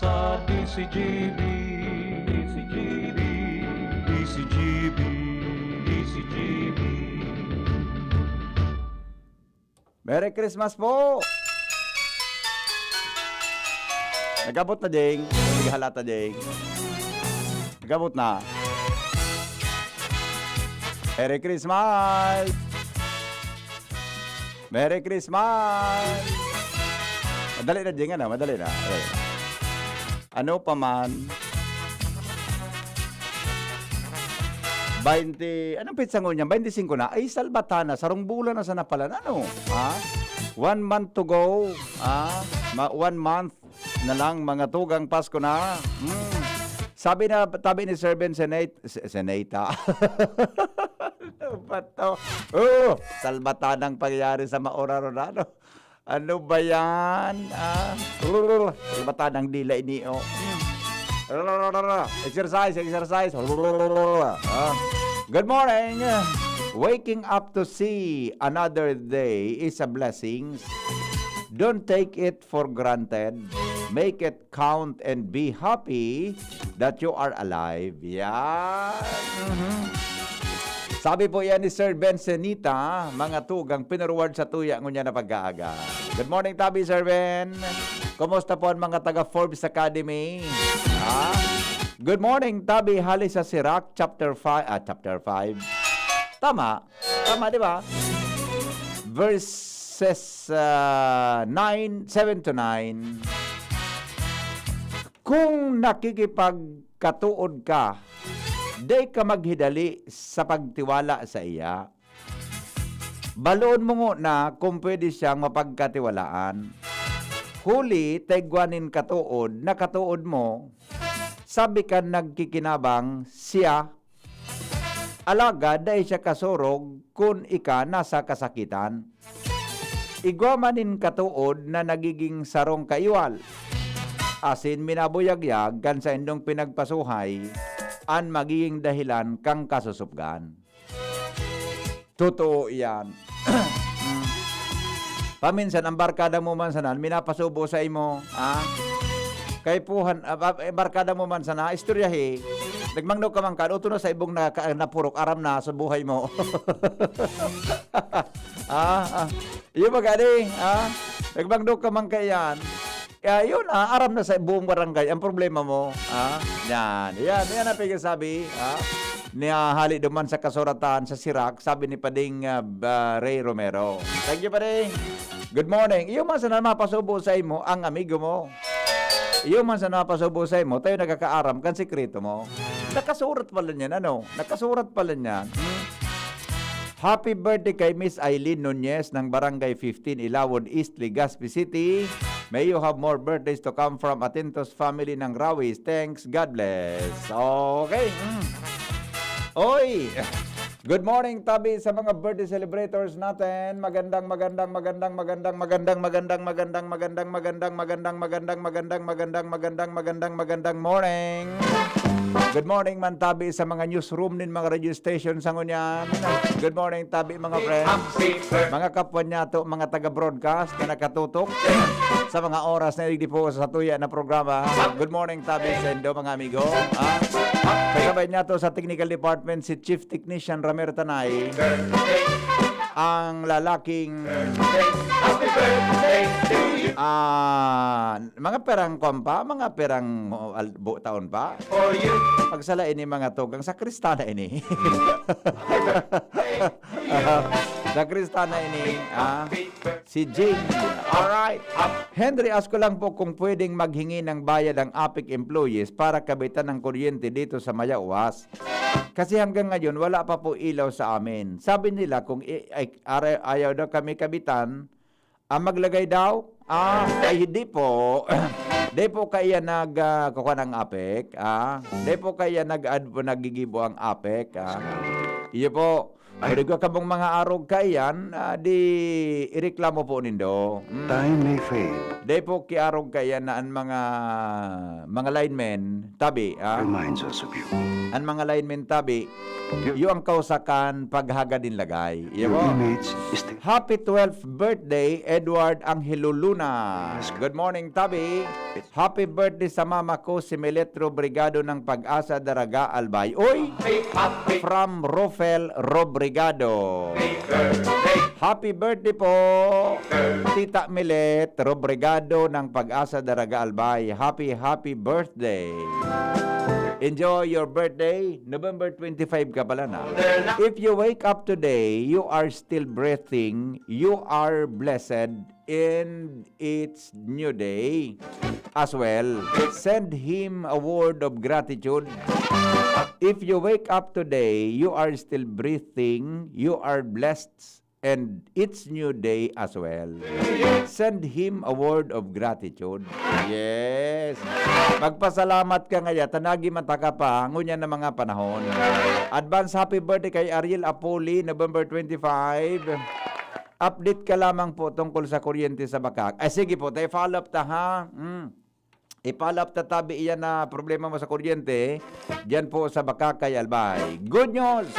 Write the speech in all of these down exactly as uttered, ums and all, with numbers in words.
Sa D C G B, D C G B, D C G B, D C G B. Merry Christmas po! Nag-abot na, Ding. Naghalata, Ding. Nag-abot na. Merry Christmas! Merry Christmas! Madali na, Ding, ano? Madali na. Madali na. Ano pa man? Baynte, anong petsa ngunyan? Baynte singko na? Ay, salbata na. Sarong bulan na sana pala na, no? Ha? One month to go. Ha? Ma-, one month na lang, mga tugang, Pasko na. Hmm. Sabi na, tabi ni Sir Ben Senate, Se-, Senata. Ano ba to? Oh, salbata nang pangyayari sa maoraron na, no? Ano ba yan? Ah, salbata ng dila ini, oh. Exercise, exercise. Ah. Good morning. Waking up to see another day is a blessing. Don't take it for granted. Make it count and be happy that you are alive. Yan. Mhm. Sabi po yan ni Sir Ben Senita, mga tugang pinurward sa tuya ngunyan na pag-aaga. Good morning, tabi, Sir Ben. Kumusta po ang mga taga Forbes Academy? Ha? Good morning, tabi, hali sa Sirach, chapter five, ah, chapter five. Tama. Tama, di ba? Verses, ah, nine, seven to nine. Kung nakikipagkatood ka, dai ka maghidali sa pagtiwala saiya. Baloon mo ngona kung pwede siyang mapagkatiwalaan. Huli ta igwa nin katood na katood mo, sabi kan nagkikinabang, siya, alagad dai siya kasurog kun ika nasa kasakitan. Igwa man nin katood na nagiging sarong kaiwal, asin minabuyagyag kan saindong pinagpasuhay an magiging dahilan kan kasusupgan. Totoo iyan. Mm. Paminsan, ang barkada mo man sana, minapasubo saimo, ha? Kaipuhan, ah, ah, eh, barkada mo man sana, istoryahi. Nagmangno ka man kan, utro na sa ibong na, ka-, napurok, aram na sa buhay mo. Ah, ah. Iyo ba gani, ha? Nagmangno ka man kaiyan. Kaya yun, ah, aram na sa buong barangay ang problema mo, ha? Yan, yan, yan ang pigsasabi, ha? Niya hali duman sa kasuratan, sa Sirach, sabi ni Pading, ah, ba-, Ray Romero. Thank you, Pading. Good morning. Iyo man sana mapasubo saimo ang amigo mo. Iyo man sana mapasubo saimo, tayo nagkakaaram kan sikreto mo. Nakasurat pala niyan, ano? Nakasurat pala niyan. Hmm? Happy birthday kay Miss Eileen Nunez ng Barangay fifteen, Ilawod East, Legazpi City. May you have more birthdays to come from Atentos family ng Rawis. Thanks, God bless. Okay. Mm. Oy! Good morning, tabi, sa mga birthday celebrators natin. Magandang, magandang, magandang, magandang, magandang, magandang, magandang, magandang, magandang, magandang, magandang, magandang, magandang, magandang, magandang, magandang morning. Good morning man, tabi, sa mga newsroom nin mga radio station sa ngunyan. Good morning, tabi, mga friends. Mga kapwa niyato, mga taga-broadcast na nakatutok sa mga oras na digdi po sa tuya na programa. Good morning, tabi, sa indo, mga amigo. Ah, kasabay niyato sa technical department si Chief Technician Ramir Tanay, ang lalaking, ah, mga perang kwan pa, mga perang, oh, al-, bu-, taon pa. Pagsala ini, mga tugang, sakristana ini. Sakristana ini, ah. Si Jing. Alright. Henry, ask ko lang po kung pwedeng maghingi ng bayad ang APEC employees para kabitan ng kuryente dito sa Mayawas. Kasi hanggang ngayon, wala pa po ilaw sa amin. Sabi nila kung i-, ay, ara-, ayaw daw kami kabitan, ah, maglagay daw? Ah, ay, hindi po. Di po kaya nag, ah, kukuha ng APEC, ah. Di po kaya nag-ad-, nagigibo ang APEC, ah. Iyo po. Ay. Pwede ko kabong mga arog kaiyan, ah, di ireklamo po nindo. Mm. Time may fade. Di po kiarog kaiyan na an mga, mga linemen, tabi, ah. Reminds us of you. An mga linemen, tabi, Iyo ang kausakan, paghagad nin lagay. Iyo po. Happy twelfth birthday, Edward Angelo Luna. Good morning, Tabi. Happy birthday sa mama ko, si Milet Robrigado ng Pag-asa, Daraga, Albay. Uy! From Rofel Robrigado. Happy birthday po, Tita Milet Robrigado ng Pag-asa, Daraga, Albay. Happy, happy birthday. Enjoy your birthday. November twenty-five ka pala na. If you wake up today, you are still breathing, you are blessed, and it's new day as well. Send him a word of gratitude. If you wake up today, you are still breathing, you are blessed, and it's new day as well. Send him a word of gratitude. Yes. Magpasalamat ka ngaya, ta nagimata ka pa, ngunyan na mga panahon. Advance happy birthday kay Ariel Apoli, November twenty-five. Update ka lamang po tungkol sa kuryente sa Bakak. Ay, sige po, tayo follow up ta, ha? Mm. I-follow up ta, Tabi, iyan na problema mo sa kuryente. Diyan po sa Bakakay, Albay. Good news!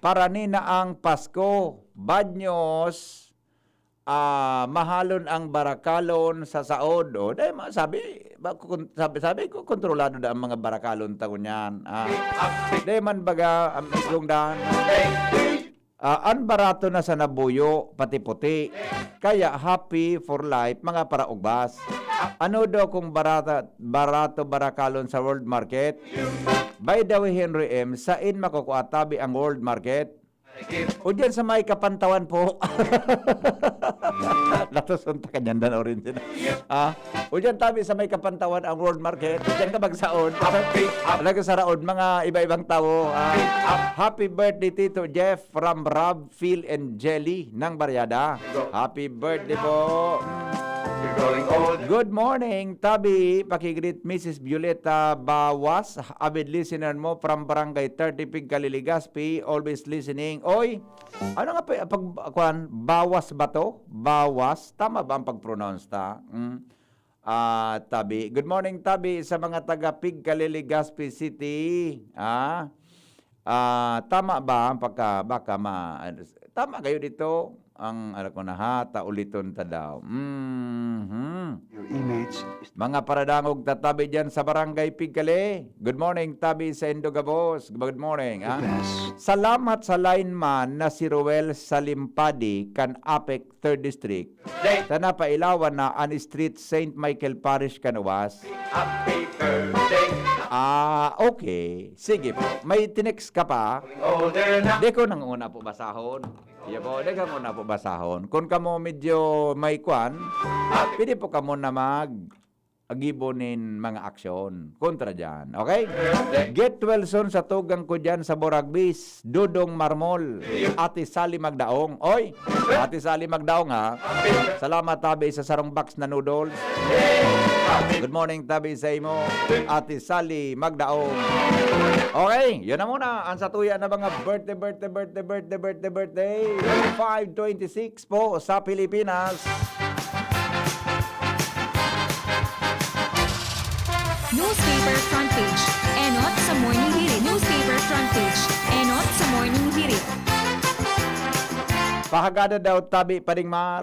Para ni na ang Pasko. Bad news, ah, mahalon ang barakalon sa saod. O, dahil ma-, sabi, ba-, kun-, sabi, sabi ko, kontrolado na ang mga barakalon ta ngunyan. Ah, dahil man baga, um, yung dan, ah, an barato na sa nabuyo, pati puti. Kaya happy for life, mga paraugbas. Ano daw kung barata, barato barakalon sa World Market? By the way, Henry M, sain makukua, Tabi, ang World Market? O diyan sa may Kapantawan po. Latos unta ka dyan, Dan Orin. Ah, o diyan, Tabi, sa may Kapantawan ang World Market. Diyan ka magsaon. Talaga sa raod, mga iba-ibang tawo. Ah, happy birthday, Tito Jeff, from Rob, Phil, and Jelly ng Baryada. Happy birthday po. Good morning, Tabi. Pakigreet, Missus Violeta Bawas, avid listener mo from Barangay thirty, Pigcali, Legazpi. Always listening. Oy, ano nga pa, pag, kwan, Bawas ba to? Bawas? Tama ba ang pag-pronounce ta? Mm. Ah, Tabi. Good morning, Tabi, sa mga taga Pigcali, Legazpi City. Ah, ah, tama ba ang pagka, baka ma-, tama kayo dito? Ang, ano ko na ha, ta uliton ta daw. Mhm. Your image is Mga paradangog ta, Tabi, dyan sa Barangay Pigcali. Good morning, Tabi, sa Indo gabos. Good morning, ha? Salamat sa lineman na si Roel Salimpadi kan APEC Third District. Ta napailawan na an Street, Saint Michael Parish, Canovas. Ah, okay. Sige po. May tinext ka pa? Di ko nang una po basahon. Iya po, di ko nang una po basahon. Kung kamo medyo may kwan, pwede po kamo na mag agibo nin mga aksyon kontra diyan. Okay? Get well soon sa tugang ko diyan sa Boragbis, Dodong Marmol, Ate Sally Magdaong. Oy, Ate Sally Magdaong, ha? Salamat, Tabi, sa sarong box na noodles. Good morning, Tabi, sa imo, Ate Sally Magdaong. Okay, yun na muna ang satuya na mga birthday, birthday, birthday, birthday, birthday, birthday. Five twenty-six po sa Pilipinas. Newspaper front page. Enot sa Morning Hirit. Newspaper front page. Enot sa Morning Hirit. Pahagada daw, Tabi, Pading Mar.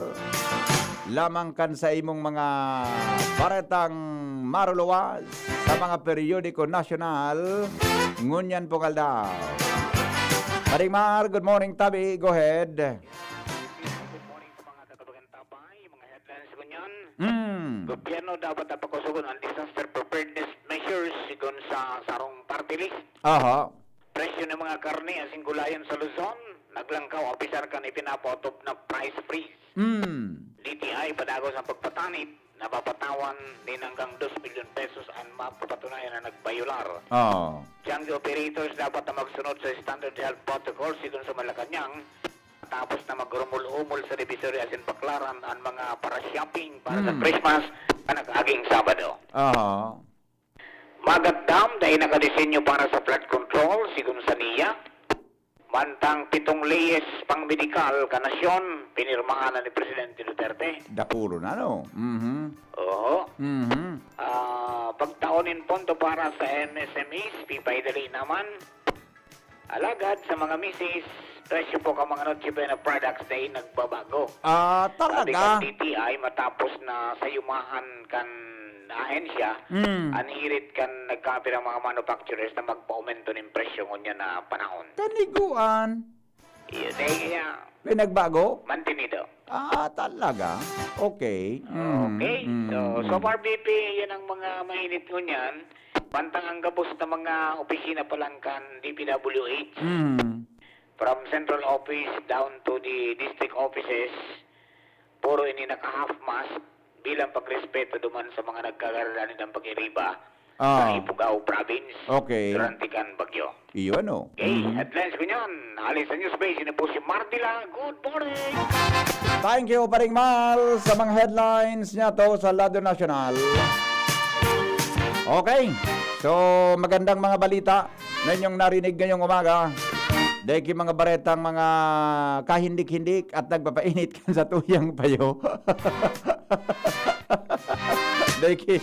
Lamang kan sa imong mga baretang maruluwas sa mga periodiko nasyonal, ngunyan po kaldaw. Pading Mar, good morning, Tabi. Go ahead. Good morning sa mga kakabagan, Tabay, mga headlines ngunyan. Mm. Gobyerno dapat na pakusugon ang disaster preparedness measures, sigon sa sarong party list. Aha. Presyo ng mga karne asin gulayan sa Luzon naglangkaw, apisar kan ipinapaotob na price freeze. Mm. D T I padagos ang pagpatanib, napapatawan nin hanggang dos milyon pesos an mapapatunayan na nagbayolar. Oo. Tiangge operators dapat na magsunod sa standard health protocol, sigon sa Malacañang, tapos na magrumul-umol sa Divisoria asin Baclaran an mga para-shopping para sa Mm. Christmas na nag-aging Sabado. Aha. Magat Dam, dai nakadisenyo para sa flood control, sigon sa niya. Mantang pitong leyes pangmedikal kan nasyon, pinirmahan na ni Presidente Duterte. Dakuro na, no? Mhm. Oo. Mhm. Ah, pagtao nin pondo para sa M S M Es, pipaidali naman. Alagad sa mga misis, presyo po kan mga Noche Buena products dai nagbabago. Ah, Sabi talaga? kan D T I, matapos na sayumahan kan ahensya, Hmm. an hirit kan nagkapirang mga manufacturers na magpa-aumento nin presyo ngunyan na panahon. Kaniguan. Iyo, dahil kaya, Pinagbago? mantenido. Ah, talaga? Okay. Mm, Okay, mm, so, mm. so far, B P, yan ang mga mainit ngunyan. Mantang ang gabos na mga opisina pa lang kan D P W H, Mm. from central office down to the district offices, puro ini naka-half mask bilang pagrespeto duman sa mga nagkagaradan nindang pag-iriba Ah. sa Ifugao Province Okay. durante kan bagyo. Iyo, ano? Okay, Mhm. headlines ngunyan. Alis sa News Base, ini po si Mardila. Good morning! Thank you, Paring Mal, sa mga headlines niya to sa Lado National. Okay. So, magandang mga balita na inyong narinig ngayong umaga. Dahil ki mga baretang mga kahindik-hindik at nagpapainit kan sa tuyang payo. Dahil ki,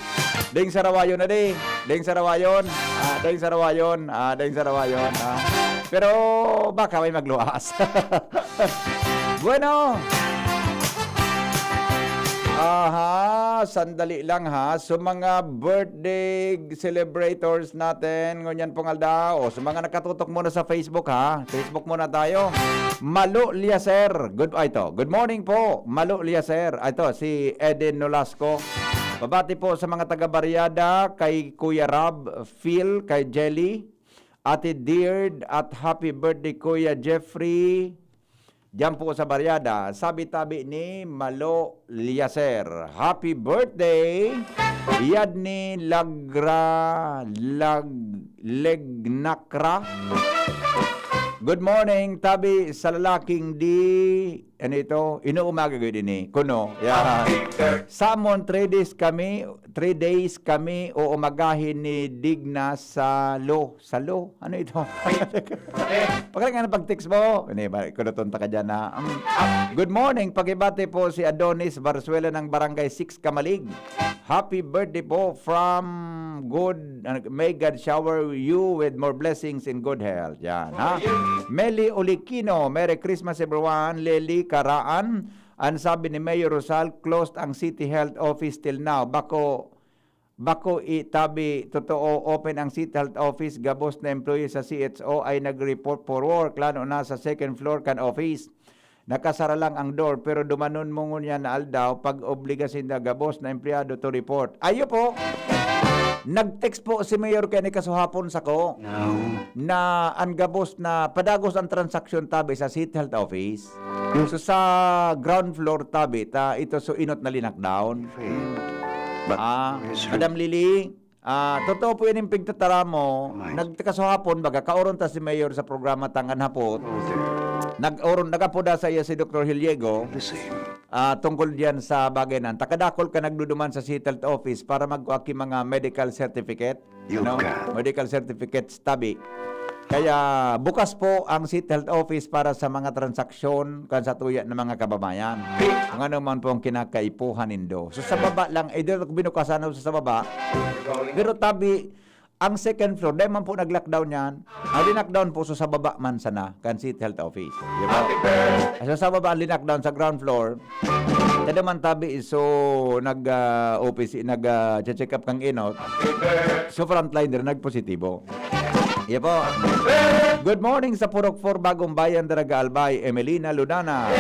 ding sarawayon na di. Ding sarawayon. Ah, ding sarawayon. Ah, ding sarawayon. Ah. Pero baka may magluwas. Bueno. Aha, sandali lang ha. So mga birthday celebrators natin, ngunyan pong aldaw. O, so mga nakatutok muna sa Facebook ha. Facebook muna tayo. Malo Liaser. Good, ay, ito. Good morning po, Malo Liaser. Ay, ito, si Eden Nolasco. Pabati po sa mga taga Barriada, kay Kuya Rab, Phil, kay Jelly, Ate Deard, at happy birthday, Kuya Jeffrey. Diyan po sa Barriada, sabi-tabi ni Malo Liaser. Happy birthday, Yadni Lagra, Lag, Legnakra. Good morning, tabi sa lalaking di, ano ito? Inuumaga gud ini. Kuno, yeah. Samon, three days kami, three days kami uumagahin ni Digna sa lo. Sa lo? Ano ito? Pagkala nga ng pag-text mo. Hindi ba? Kuno tonta ka dyan na. Um, good morning. Pakibati po si Adonis Barzuela ng Barangay six Camalig. Happy birthday po from good, uh, may God shower you with more blessings in good health. Yan, ha? Meli Ulikino, Merry Christmas everyone. Lely Karaan, ang sabi ni Mayor Rosal, closed ang City Health Office till now. Bako, bako itabi, totoo, open ang City Health Office, gabos na employee sa C H O ay nag-report for work, lalo na sa second floor kan office. Nakasara lang ang door, pero dumanon mo ngunyan na aldaw, pag-obliga sinda gabos na empleyado to report. Ayo po, nag-text po si Mayor kani kasuhapon sako na ang gabos na padagos ang transaksyon tabi sa City Health Office. So sa ground floor tabi, ta ito so inot na linakdown. Ah, Madam Lily, ah, totoo po yan yung pigtatara mo. Nagkasuhapon, baga, kaoron ta si Mayor sa programa Tangan Hapot. Nag-oron, nag-apoda sa iya si Doktor Hiliego. Ah, tungkol diyan sa bagay na, takadakol ka nagduduman sa City Health Office para magkuha ki mga medical certificate. Ano? Medical certificates tabi. Kaya bukas po ang City Health Office para sa mga transaksyon kan sa tuya ng mga kababayan. Kung ano man po ang kinakaipuhan nindo. So sa baba lang, eh, dito binukasan ako sa baba. Pero tabi, ang second floor, dahil man po nag-lockdown yan, ang linakdown po, so sa baba man sana, kan City Health Office. Di ba? So sa baba, ang linakdown sa ground floor, kada man tabi, so nag-office, nag-check up kang inot, so frontliner, nagpositibo. Iya po. Good morning sa Purok four, Bagong Bayan, Daraga Albay, Emelina Lunana.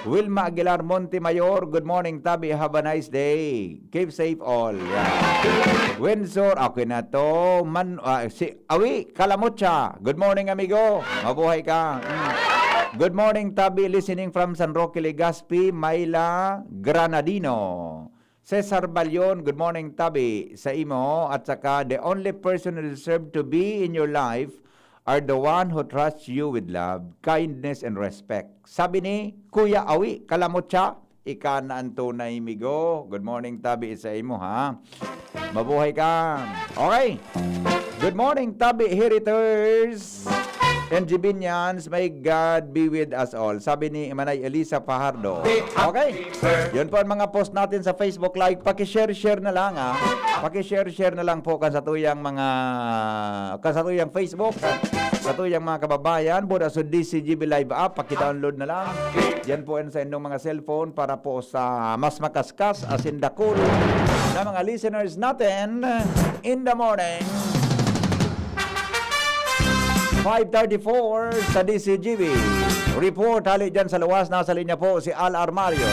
Wilma Aguilar Montemayor, good morning, tabi. Have a nice day. Keep safe all. Yeah. Windsor, okay na to. Man, ah, si Awi Kalamucha. Good morning, amigo. Mabuhay ka. Mm. Good morning, tabi. Listening from San Roque, Legazpi, Myla Granadino. Cesar Balion, good morning, tabi, sa imo. At saka, the only person who deserve to be in your life are the one who trusts you with love, kindness, and respect. Sabi ni Kuya Awi Kalamucha, ika na ang tunay, migo. Good morning, tabi, sa imo, ha? Mabuhay ka. Okay. Good morning, tabi, heriters. N G Binians, "May God be with us all," sabi ni Manay Elisa Fajardo. Okay. Yun po ang mga post natin sa Facebook Live. Paki-share-share na lang, ah. Paki-share-share na lang po kan satuyang mga, kan satuyang Facebook, kan satuyang mga kababayan. Buda sa D C G B Live app, paki-download na lang. Yan po yan sa inyong mga cellphone para po sa mas makaskas asin dakul na mga listeners natin in the morning. Five thirty-four sa D C G B. Report hali dyan sa luwas. Nasa linya po si Al Armario.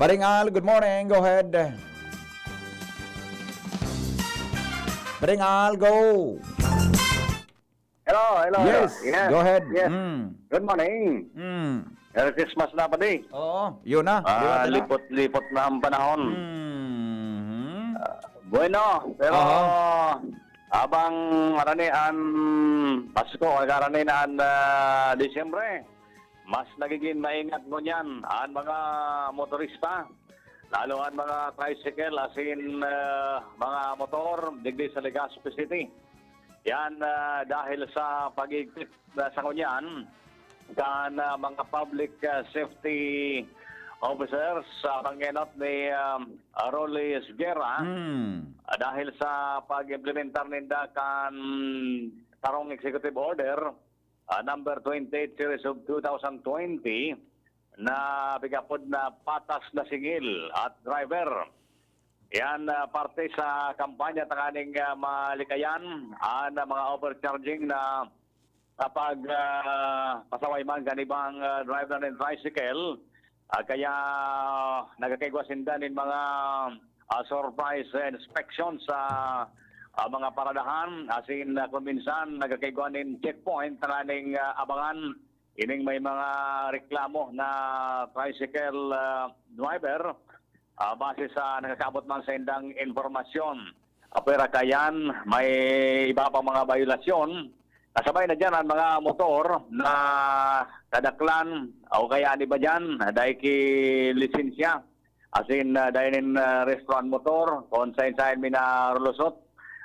Paring Al, good morning. Go ahead. Paring Al, go. Hello, hello, hello. Yes, go ahead. Yes. Mm. Good morning. Mm. Merry Christmas na, padi. Oo, yun na. Ah, liwat na. Lipot-lipot na ang panahon. Mhm. Ah, bueno, pero Aha. habang arani an Pasko, ag arani na an, ah, Disyembre, mas nagigin maingat ngunyan an mga motorista, lalo an mga tricycle asin, ah, mga motor digdi sa Legazpi City. Yan, ah, dahil sa pag-igpit na sa ngunyan kan, ah, mga public, ah, safety officers sa pangenot ni, ah, Rolly Esguerra, Hmm. ah, dahil sa pag-implementar ninda kan sarong executive order, ah, number twenty-eight series of two thousand twenty, na pigapod na patas na singil at driver. Yan, ah, parte sa kampanya tanganing, ah, malikayan an mga overcharging na kapag, ah, pasaway man kan ibang, ah, driver nin tricycle. Ah, kaya nagkakaigwa sinda nin mga, ah, surprise inspection sa, ah, mga paradahan. Asin, ah, kung minsan nagkakaigwa nin checkpoint tanganing, ah, abangan ining may mga reklamo na tricycle, ah, driver, ah, base sa nakakaabot man sa indang impormasyon. Apwera kayan, may iba pang mga bayolasyon. Kasabay na diyan ang mga motor na kadaklan o kaya an iba diyan, dai ki lisensya. Asin, ah, dai nin, ah, rehistro an motor, kung saen-saen mi narulusot.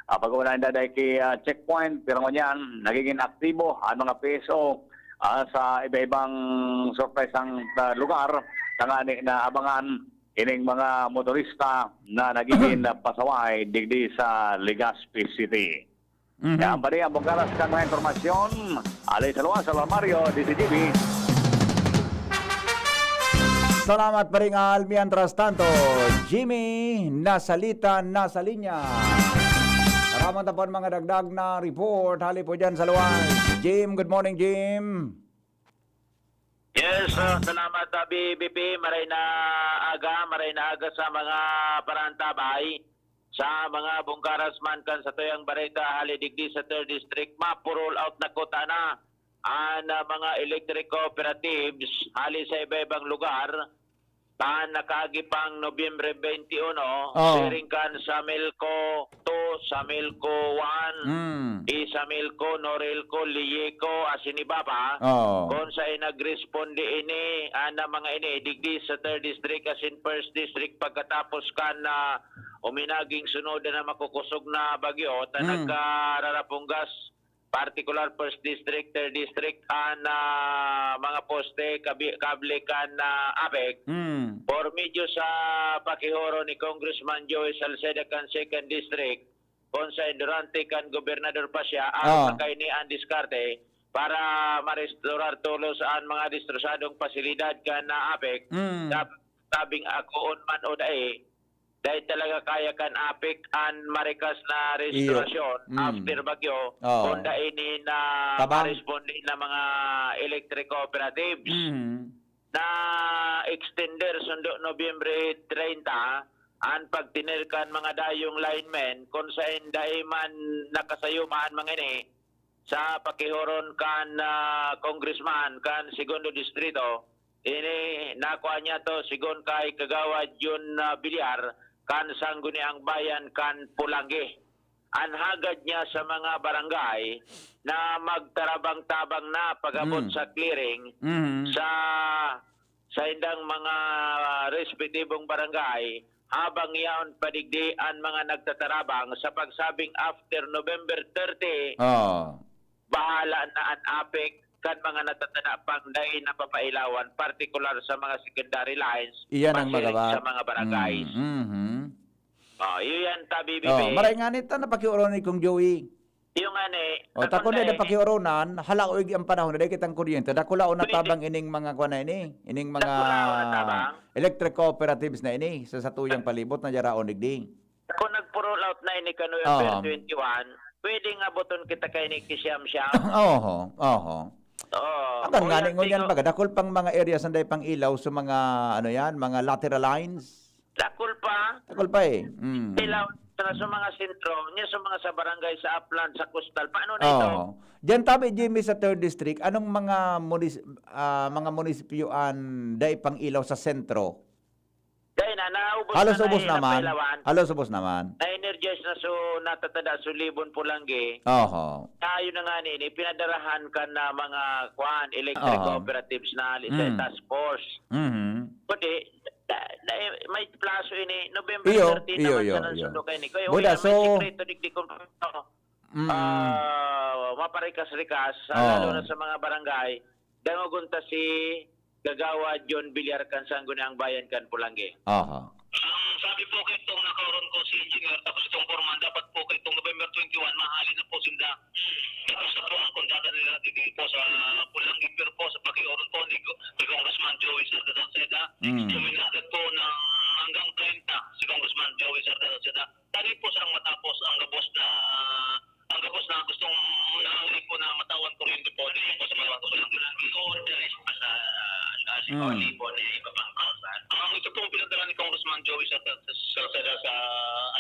Ah, pag-una ninda dai ki, ah, checkpoint, pero ngunyan, nagigin aktibo an mga P S O, ah, sa iba-ibang sorpresang, ah, lugar, tangani na abangan ining mga motorista na nagigin, ah, pasaway digdi sa Legazpi City. Mhm. Yan pa rin ang bungkalas kan mga impormasyon. Alay sa luwas, Salvador Mario, D C G B. Salamat, Paring Al. Mientras tanto, Jimmy, nasalita, nasa linya. Raman tapon mga dagdag na report. Hali po dyan sa luwas. Jim, good morning, Jim. Yes, ah, salamat, ah, B B P. Maray na aga, maray na aga sa mga parantabay, sa mga bungkaras man kan satuyang bareta hali digdi sa third District. Mapurol out na kuta na an, ah, mga electric cooperatives hali sa iba-ibang lugar. Tan nakaagi pang Nobyembre twenty-one, Oo. siring kan Samelco two, Samelco one, Mm. Isamelco, Norelco, Lieco, asin iba pa. Oo. Kung sa nagresponde ini, ana mga ini, digdi sa third District asin first District pagkatapos kan, ah, uminaging sunod na makukusog na bagyo, ta Mm. nagkararapunggas, partikular first District, third District, an, ah, mga poste, kabi-, kable kan, ah, APEC. Mm. Por medio sa pakihoro ni Congressman Joey Salceda kan second District, kung sa durante kan gobernador pa siya, Ah. aron makaini an diskarte para marestorar tolos an mga destrosadong pasilidad kan, ah, APEC. Mm. Sab-, sabing akoon man o dai, dai talaga kaya kan APEC an marikas na Iyo. restorasyon Mm. after bagyo, Oo. kung dai ni na Tabang. maresponde na mga electric cooperatives. Mm. Na-extender sundo Nobyembre treinta an pagtener kan mga dayong linemen, kung saen dai man nakasayuma an mga ini sa pakihoron kan, ah, congressman kan Segundo Distrito. Ini nakua niya to, sigon kay Kagawad Jun, ah, Villar, kan Sangguniang Bayan kan Pulangi. An hagad niya sa mga barangay na magtarabang-tabang na pag-abot Mm. sa clearing Mhm. sa, sa indang mga respetibong barangay, habang yaon pa digdi an mga nagtatarabang sa pagsabing after November thirty, Oo. bahala na an APEC kan mga natatada pang dai napapailawan, partikular sa mga secondary lines, Iyan ang pahiring magaba. sa mga barangay. Mm, mhm. Oh, iyo yan, ta, B B B. Oh, maray nga nito, napakiuron ni Kong Joey. Iyo nga ni, O, takon takon na na ini. napakiuronan, halaoy ang panahon na dai kitang kuryente. Dakulaon na Pwede. tabang ining mga kuwan na ini, ining mga Dakulaon na tabang. electric cooperatives na ini sa satuyang palibot na diyaraon digdi. Kung nagpo-roll out na ini kan November Oo. twenty-one, pwede nga buton kita kay ni Kisiam siya. Oho, oho. Oo. Akan O, ngani yan, ngunyan tigo. baga, dakul pang mga areas na dai pang ilaw sa mga, ano yan, mga lateral lines. Dakul pa. Dakul pa eh. Mm. Ilaw na sa mga sentro, niya sa mga sa barangay, sa Aplan, sa Coastal. Paano na ito? Oo. Diyan tabi, Jimmy, sa third district, anong mga munis-, ah, mga munisipyo an dai pang ilaw sa sentro? Dai na, naubos Halos na, ubos na, naman. napailawan. Halos ubos naman. Na-energize na so, natatada so Libon Polangui. Oho. Tayo na nga ni, ni pinadarahan ka na mga, kuan, electric Oho. cooperatives na hali sa Mm. task force. Mhm. Kundi, da-, da-, may plaso ini, November Iyo, thirty iyo, naman iyo, sa iyo. nagsundo kayo ni. Kaya Buda, uya, may so, sikreto, digdi kung, Mm. ah, maparikas-rikas, sa, Oo. lalo na sa mga barangay, dangogon ta si Kagawad John Villar kan Sangguniang Bayan kan Polangui. Aha. Ang sabi po kay itong nakaoron ko si Engineer, tapos itong foreman, dapat po kay itong November twenty-one, mahali na po sinda. Tapos na po ang kontrata nila dito po sa Polangui, pero po sa pakiuron po ni Go-, ni Congressman Joey Sardaseda. Mm. Suminagat po ng hanggang treinta si Congressman Joey Sardaseda. Tani po silang matapos ang gabos na, ang gabos na gustong nahuli po na matawan kuryente po. Dito po sa mga gusto lang nila. Order is pa sa, ah, sa Mm. Libo na iba pang kausan. Ang ito pong pinadala ni Congressman Joey sa, sa, sa, sa, sa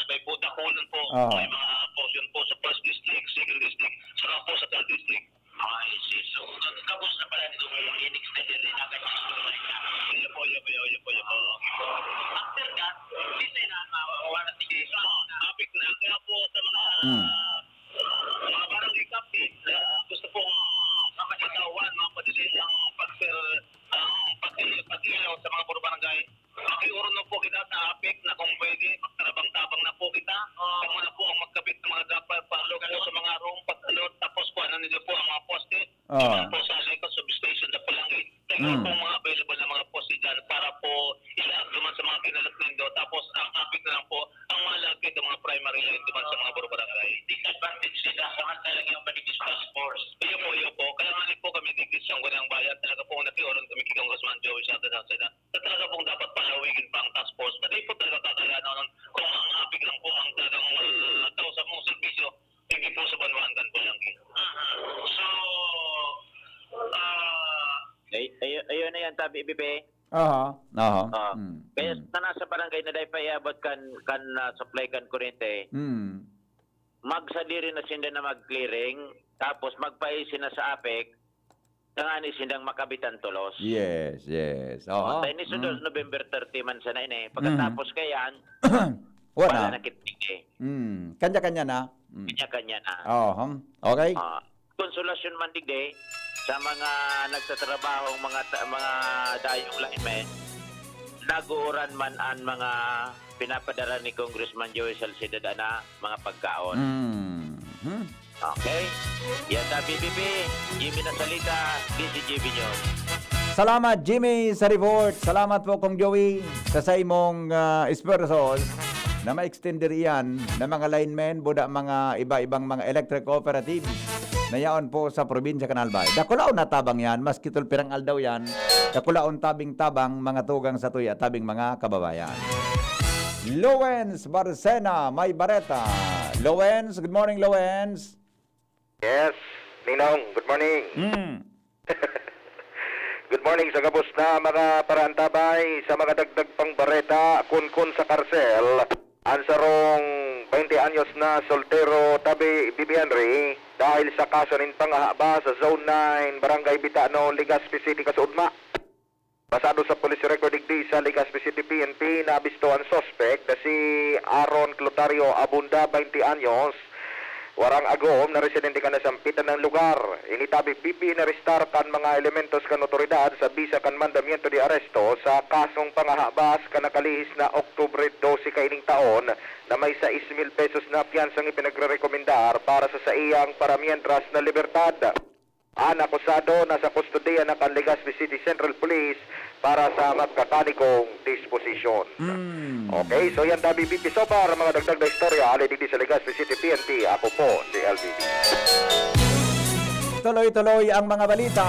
Albay po, dakulan po. Oo. May mga portion po sa first district, second district, saka po sa third district. Ay, sis. So, tapos na pala nito, may extended din agad yung story na. Yun po, yun po, yun po, yun po. After that, hindi na mawawala si Jason. Topic na. Kaya po sa mga, Hmm. mga barangay captain, ah, gusto pong makatawan, mga padilin ang pag-, ang pag-, pag-ilaw sa mga puro barangay. Makiuron na po kita sa APEC na kung pwede, magtabang-tabang na po kita. Oo. Kamo na po ang magkabit ng mga dapat, palo po sa mga room, pag-alot, tapos kuhanan niyo po ang mga poste. Oo. Diyan po sa Alecos Substation na po lang eh. Tingnan Mm. po ang mga available na mga poste dyan para po ilaag naman sa mga kinalap nindo. Tapos ang APEC na lang po ang malapit ng mga primary line naman sa mga barangay. Disadvantage sila, samantala yung Paligis Task Force. Iyo po, iyo po. Kaya nga rin po kami, Digis, ang Gurang Bayan, talaga po nakiuron kami kay Congressman Joey Sardaseda. Na talaga pong dapat palawigin pa ang task force. Pati po talaga kakayanan nun kung ang APEC lang po ang talagang, ah, tao sa mong serbisyo, hindi po sa banwaan kan Polangui. Aha. So, ah, Ay, ay, ayun na yan, tabi, Bibi. Aha, aha. Ah, Mm, kaya mm. na nasa barangay na dahil paiabot kan, kan, ah, supply kan kuryente, Mm. magsadiri na sinda na mag-clearing, tapos magpaisi na sa APEC, Tangani sindang makabitan tolos. Yes, yes. Oo. Tayo ni Sudos, Mm. November thirty man sana ini. Mhm. Pagkatapos kayan, Wala. wala na kiting eh. Mm. Kanya-kanya na. Mm. Kanya-kanya na. Oo, hmm. Okay. Ah, konsolasyon man digdi sa mga nagtatrabahong mga ta-, mga dayong linemen, nag-uuran man ang mga pinapadara ni Congressman Joey Salcedad ana mga pagkaon. Mm. Hmm. Okay. Yan sa P P P, Jimmy Nasalita, D C G B News. Salamat, Jimmy, sa report. Salamat po, Kong Joey, sa saimong, ah, esfuerzos na ma-extender iyan na mga linemen, buda mga iba-ibang mga electric cooperatives na yaon po sa probinsya kan Albay. Dakulaon na tabang yan, maski tol pirang aldaw yan. Dakulaon tabing tabang, mga tugang sa tuya, tabing mga kababayan. Lowens Barcena, may bareta. Lowens, good morning, Lowens. Yes, Ninong, good morning. Mm. Good morning sa gabos na mga paraantabay. Sa mga dagdag pang bareta, kunkun sa karsel, ang sarong baynte anyos na soltero, tabi, Bibi Henry, dahil sa kaso nin pangahaba sa Zone nine, Barangay Bitano, Legazpi City, kasuodma. Basado sa police record digdi sa Legazpi City P N P, naabisto ang suspek na si Aaron Clotario Abunda, baynte anyos, Warang agom na residente kan nasampitan na lugar. Ini tabi P P inarestar kan mga elementos kan otoridad sa bisa kan mandamiento de aresto sa kasong pangahabas kan nakalihis na Oktubre dose kaining taon, na may sais mil pesos na piyansang ipinagrerekomendar para sa saiyang paramientras na libertad. An akusado nasa kustodiya na kan Legazpi City Central Police para sa magkakanigong disposisyon. Mm. Okay, so yan tabi, B P Sopar, mga dagdag na istorya, hali digdi sa Legazpi City P N P. Ako po si L B B. Tuloy-tuloy ang mga balita.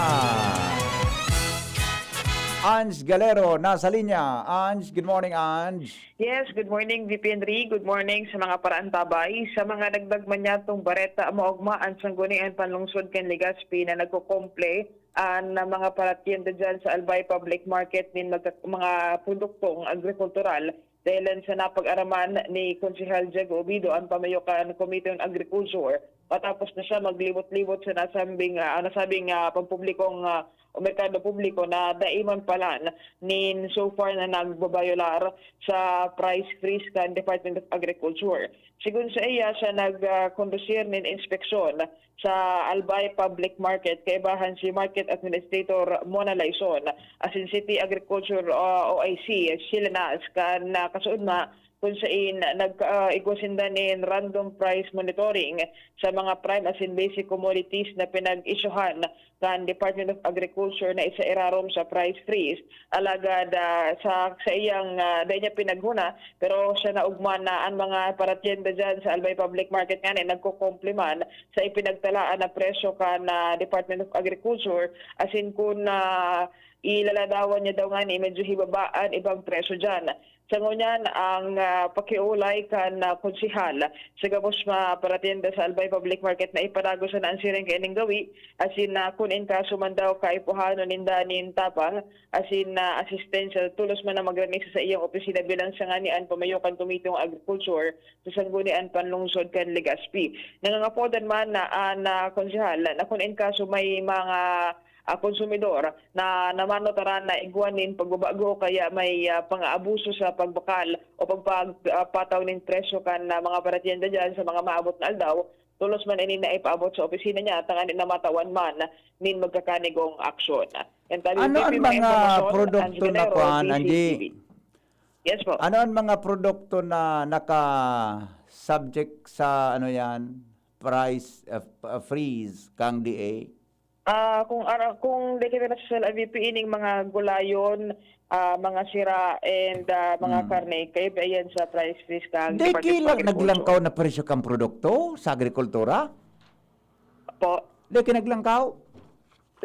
Ange Galero nasa linya. Ange, good morning, Ange. Yes, good morning, V P Henry. Good morning sa mga paraantabay. Sa mga dagdag man niyatong bareta, maogma an Sangguniang Panlungsod kan Legazpi na nagkokomple an mga paratyenda dyan sa Albay Public Market nin magka-, mga produktong agrikultural. Dahilan sa napag-araman ni Konsehal Diego Obido, an pamayo kan Committee on Agriculture, matapos na siya maglibot-libot sa nasambing, ah, nasabing, ah, pampublikong, ah, o merkado publiko na dai man palan nin so far na nagbabayolar sa price freeze kan Department of Agriculture. Sigon sa iya, siya nag, ah, kondusir nin inspeksyon sa Albay Public Market, kaibahan si Market Administrator Mona Laison, asin City Agriculture, ah, O I C, Sheila Nas, kan, ah, kasuodma, kun sain nag, ah, igwa sinda nin random price monitoring sa mga prime asin basic commodities na pinag-isyuhan kan Department of Agriculture na isa irarom sa price freeze. Alagad, ah, sa, sa iyang, ah, dai niya pinaghuna, pero siya naugma na an mga paratyenda dyan sa Albay Public Market ngani nagkukumpli man sa ipinagtalaan na presyo kan, ah, Department of Agriculture, asin kun, ah, ilaladawan niya daw ngani medyo hibaba an ibang presyo dyan. Sa ngunyan, ang, ah, pakiolay kan, ah, konsehal sa gabos mga paratyenda sa Albay Public Market na ipadagos na an siring kaining gawi, asin na kun in kaso man daw kaipuhanon ninda nin tabang asin na asistensya, tolos man na magrani sa saiyang opisina bilang siya ngani an pamayo kan Committee on Agriculture sa Sangguniang Panlungsod kan Legazpi. Nangangapodan man na an, ah, konsehal na kun in kaso may mga, ah, konsumidor na namano taran na igwa nin pagbabago kaya may, ah, pang-aabuso sa pagbakal o pagpag-, ah, pataw nin presyo kan, ah, mga paratyenda dyan sa mga maabot na aldaw, tolos man ini na ipaabot sa opisina niya tanganing matawan man nin magkakanigong aksyon. Yan tabi, Ano ang P P, mga mga impormasyon, produkto Angie na Galero, kuan, Angie? D Z T V. Yes po. Ano ang mga produkto na naka-subject sa, ano yan, price, uh, f-, uh, freeze kang D A? Ah, kung ano, kung di kita nasasal, V P, ining mga gulayon, ah, mga sira, and, ah, mga Hmm. karne, kayo ba yan sa price freeze kang Di Department of kila Agriculture? naglangkaw na presyo kang produkto sa agrikultura? Po. Di kinaglangkaw?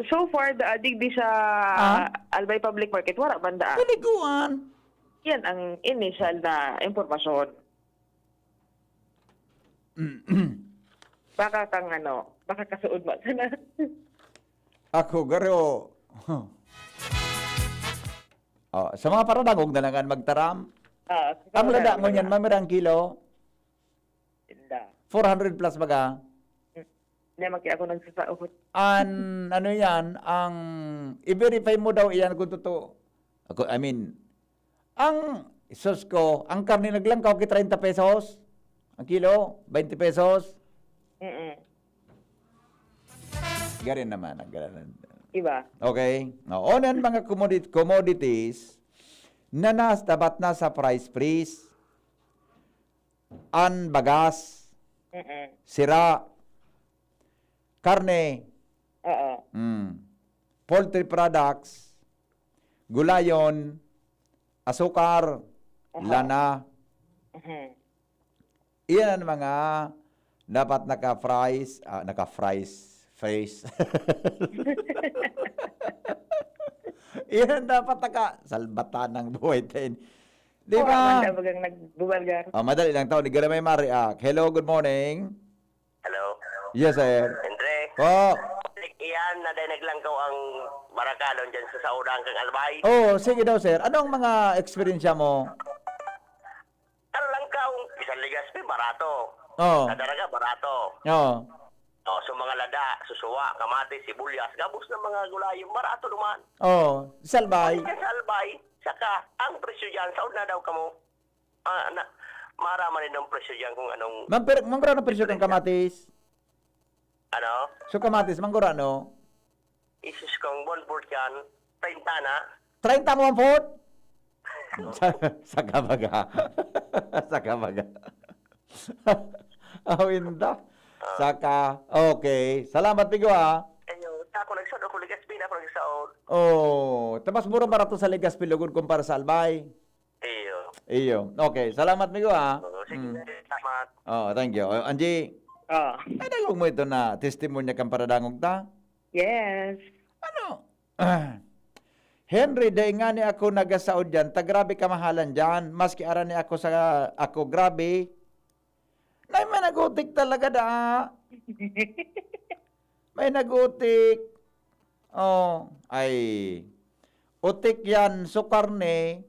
So far, da-, digdi sa Ah? Albay Public Market, wala man daa. Kaliguan. Yan ang initial na impormasyon. Baka kang ano, baka kasuod mo sana. Ako, garo. Oh, sa mga paradangog na lang an magtaram. Ah, sa Ang lada mga ngunyan, mga mamirang kilo? Tinda. Four hundred plus baga? Hindi, maki ako nagsasaot. An, ano yan, ang, i-verify mo daw iyan kung totoo. Ako, I mean, ang, sus ko, ang karne naglangkaw ki treinta pesos ang kilo, twenty pesos. Mm-mm. Gari naman, ang gari. Iba. Okay. Oo, nan mga commodit-, commodities na nas-, dapat na sa price freeze. An bagas, Mm-mm. sira, karne, Oo. mm, poultry products, gulayon, asukar, Aha. lana. Mhm. Iyan ang mga dapat naka-fries, ah, naka-fries, face. Iyan ang dapat naka-, salbatan ng buhay tayo. Di Oo, ba? Amanda, bagang nagbubalgar. Ah, madali lang tao. Di ka na may ma-react. Hello, good morning. Hello? Yes, sir. Andre? Po. Iyan na dahil naglangkaw ang barakalon dyan sa saudahan kang Albay. Oh, sige daw, sir. Anong mga eksperyensya mo? Ano lang ka, kung isang ligas, may barato. Oo. Sa daraga, barato. Oo. Oh, so mga lada, susuwa, kamatis, sibuyas, gabos ng mga gulay, barato naman. Oo. Sa Albay. Sa Albay, saka, ang presyo dyan, saod na daw kamo. Ah, na, maraman din ang presyo dyan kung anong Ma'am, pero, ma'am, pero anong presyo kang diferensya? Kamatis? So, kamatis, manggurano? Isus kang one fourth yan, treinta na. Treinta mo ang fourth? Sa, sa kabaga. Sa kabaga. Awinda. Saka, okay. Salamat, Tigo, ha. Ayo, ta ako nagsaod, ako Legazpi na ako nagsaod. Oh, tabas mura barato sa Legazpi, lugod kumpara sa Albay. Iyo. Iyo. Okay, salamat, Migo, ha. Oo, sige, Mm. salamat. Oh, thank you. Oh, Angie, Ah. ay, dagog mo ito na testimonya kan paradangog ta? Yes. Ano? Henry, dai ngani ako nagasaod diyan, ta grabe kamahalan diyan. Maski arani ako sa, ako grabe. Nay, may nag-utik talaga da. May nag-utik. Oh, ay. Utik yan, so karne,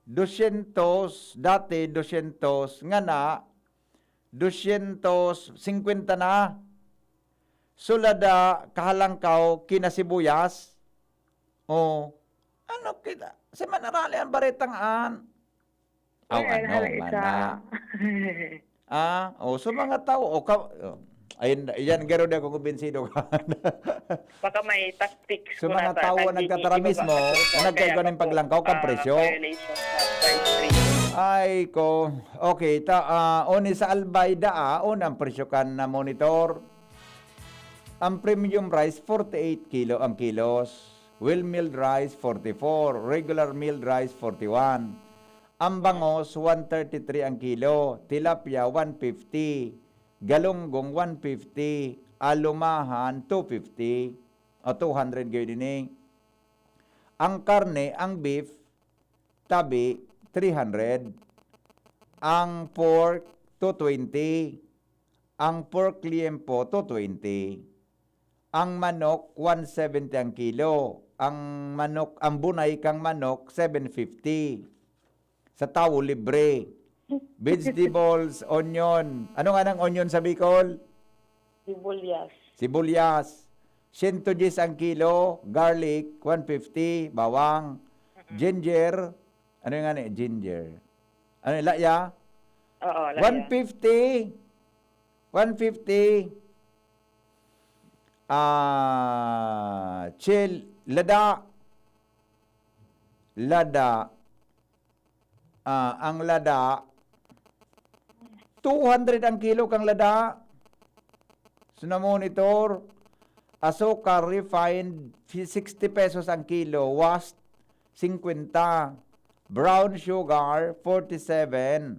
dosyentos, dati dosyentos, ngana, dosyentos singkwenta na. So lada, kahalangkaw, kinasibuyas. Oh, ano kita? Si Manarali ang baretang an. Aw, Ay, ano, hala, isa. Mana? Ah, oh, so mga tao, o ka, oh, ayun, yan, garo di ako kumbinsido ka. Baka may tactics So, ko mga na sa tao ang nagkatara mismo, nagkaigo ning paglangkaw kan presyo. Violation sa price freeze. Ay, ko. Okay, ta, ah, oni sa Albay daa, on ang presyo kan na monitor. Ang premium rice, forty-eight kilo ang kilos. Well milled rice, forty-four. Regular milled rice, forty-one. Ang bangos, one thirty-three ang kilo. Tilapia, one fifty. Galunggong, one fifty. Alumahan, two fifty. O, two hundred gayon ini. Ang karne, ang beef, tabi, three hundred. Ang pork, two twenty. Ang pork liempo, two twenty. Ang manok, one seventy ang kilo. Ang manok, ang bunay kang manok, seven fifty. Sa tawo, libre. Vegetables, onion. Ano nga nang onion sa Bicol? Sibuyas. Sibuyas. Siyento diyes ang kilo. Garlic, one fifty. Bawang. Mm-mm. Ginger. Ano nga ni? Ginger. Ano yung laya? Oo, laya. One fifty. One fifty. Ah, chill. Lada. Lada. Ah, ang lada, two hundred ang kilo kang lada. So, na-monitor, asukar refined, sixty pesos ang kilo, washed, singkwenta. Brown sugar, forty-seven.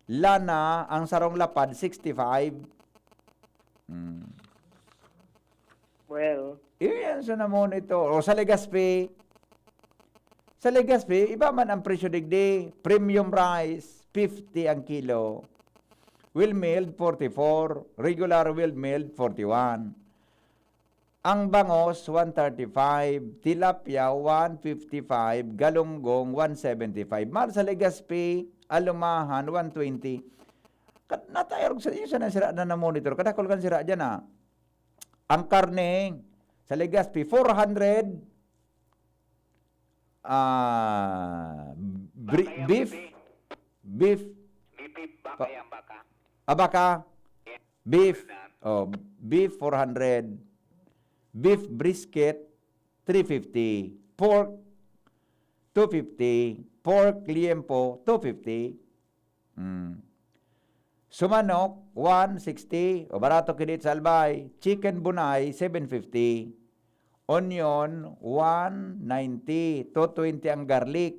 Lana, ang sarong lapad, sixty-five. Hmm. Well. Iyan sa na-monitor. O sa Legazpi, sa Legazpi, iba man ang presyo digdi. Premium rice, fifty ang kilo. Well milled, forty-four. Regular well milled, forty-one. Ang bangos, one thirty-five. Tilapia, one fifty-five. Galunggong, one seventy-five. Mahal sa Legazpi, alumahan, one twenty. Kat-, natayarog sa inyo, sana sira na na-monitor. Kadakol kan sira dyan, ah. Ang karne, sa Legazpi, four hundred. Ah, bri-, Baka yung beef. Beef. Beef. Beef, baka Pa-, yung baka. Ah, baka. Yeah. Beef. Four hundred. Oh, beef, four hundred. Beef brisket, three fifty. Pork, two fifty. Pork liempo, two fifty. Mm. Sumanok, one sixty. O, barato kidit sa Albay. Chicken bunay, seven fifty. Onion, one ninety. Two twenty ang garlic.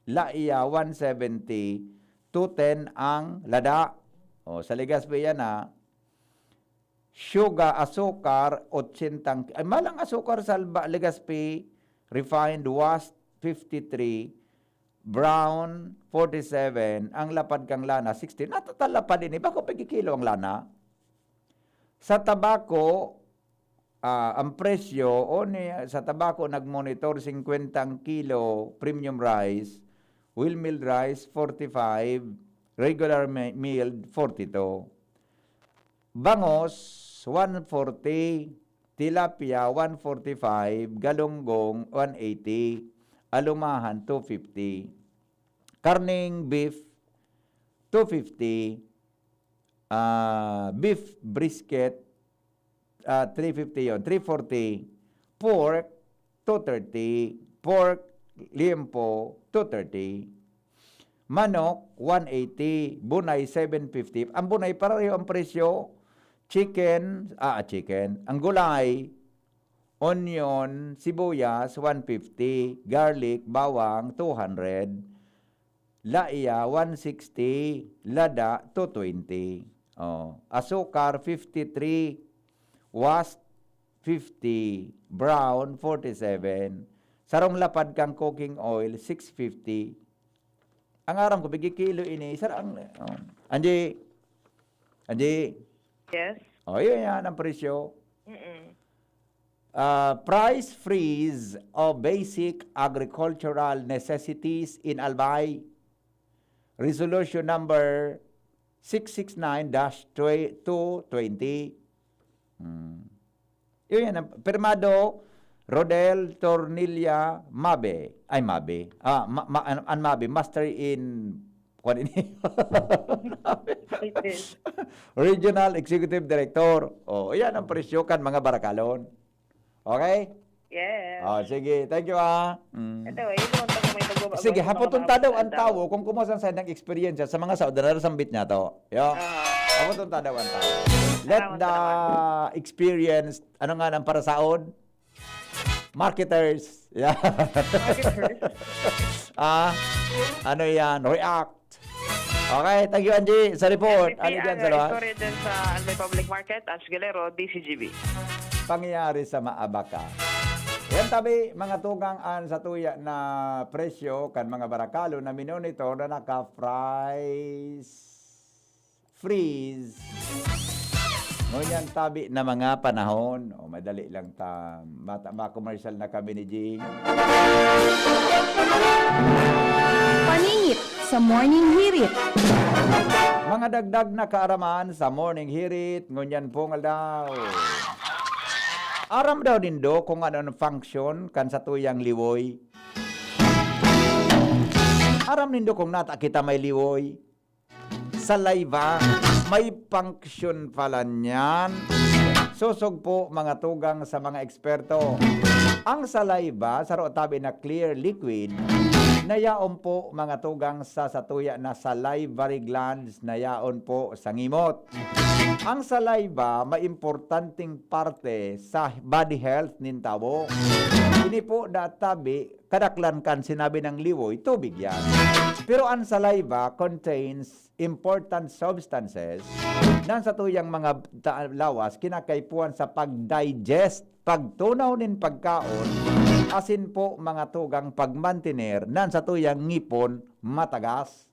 Laiya, one seventy. Two ten ang lada. O, sa Legazpi yan, ha. Sugar, asukar, ochenta ang, ay, malang asukar sa Alba-, Legazpi, refined, was fifty-three, brown, forty-seven, ang lapad kang lana, sixty. Natatalapad ini, bako pagkikilo ang lana. Sa tabako, ah, ang presyo, o ni, sa tabako, nagmonitor, singkwenta ang kilo, premium rice, well milled rice, forty-five, regular mi-, milled, forty-two. Bangos, one forty. Tilapia, one forty-five. Galunggong, one eighty. Alumahan, two fifty. Karneng beef, two fifty. Ah, beef brisket, ah, three fifty yon, three forty. Pork, two thirty. Pork liempo, two thirty. Manok, one eighty. Bunay, seven fifty. Ang bunay, pareho ang presyo. Chicken, ah, chicken. Ang gulay, onion, sibuyas, one fifty. Garlic, bawang, two hundred. Laiya, one sixty. Lada, two twenty. Oh, asukar, fifty-three. Was, fifty. Brown, forty-seven. Sarong lapad kan cooking oil, six fifty. Ang aram ko, bigi kilo ini. Sir, ang, oh. Angie, Angie. Yes. Oh, yun yan ang presyo. Mm-mm. Ah, price freeze of basic agricultural necessities in Albay. Resolution number six six nine dash two twenty. Hmm. Yun yan, ang pirmado, Rodel Tornilla Mabe. Ay, Mabe. Ah, ma, ma, an, an Mabe, master in, kwan ini? It is. Regional Executive Director. Oh, yan ang presyo kan mga barakalon. Okay? Yes. Oh, sige. Thank you, ah. Mm. Ito, eh, yun naman pag may pagbabago Sige, sa mga hapoton mga ta daw ang pagkakataon. Tawo kung kumusta sa inyong eksperyensya sa mga saod na narasambit niya to. Yo. Ah. Hapoton ta daw ang tawo. Let Salamat, the salamat. Experience, ano nga ng parasaod? Marketers. Yeah. Marketers. Ah, ano yan? React. Okay, thank you, Angie, sa report. N P P, Ano dyan, ano, Salwa? Istorya dyan sa Albay Public Market, Ange Galero, D C G B. Pangyayari sa Maabaka. Yan tabi, mga tugang, an satuya na presyo kan mga barakalo na minonitor na naka-price freeze. Ngunyan tabi na mga panahon, o madali lang ta, mata, ma-commercial na kami ni Jing. Paningit sa Morning Hirit. Mga dagdag na kaaraman sa Morning Hirit, ngunyan pong aldaw. Aram daw nindo kung ano ang function kan satuyang liwoy? Aram nindo kung nata kita may liwoy? Saliva, may function pala niyan. Sosog po, mga tugang, sa mga eksperto. Ang saliva, saro tabi na clear liquid, na yaon po, mga tugang, sa satuya na salivary glands na yaon po sa ngimot. Ang saliva, may importanteng parte sa body health nin tawo. Ini po da tabi, kadaklan kan sinabi ng liwoy, tubig yan. Pero ang saliva contains important substances na sa tuyang mga ta-, lawas kinakaipuhan sa pag-digest, pagtunaw nin pagkaon, asin po mga tugang pagmantiner na sa tuyang ngipon matagas.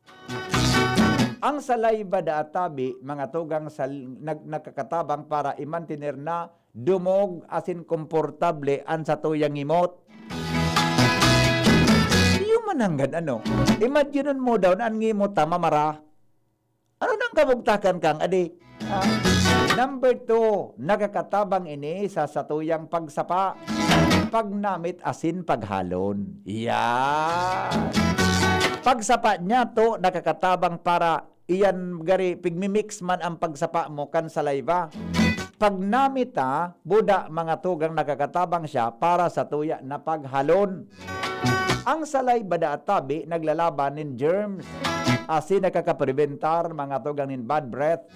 Ang saliva da tabi, mga tugang, sa nag-, nagkakatabang para i-mantiner na dumog asin komportable an satuyang ngimot. Iyo mananggad, ano? Imaginon mo daw na an ngimot ta mamara. Ano nang kabugtakan kang adi? Ah, number two, nakakatabang ini sa satuyang pagsapa, pagnamit asin paghalon. Yan. Pagsapa niya to, nakakatabang para iyan gari, pigmi-mix man ang pagsapa mo kan saliva. Pag namita, buda, mga tugang, nakakatabang siya para sa tuya na paghalon. Ang saliva da tabi naglalaban nin germs, asin nakakaprebentar, mga tugang, nin bad breath.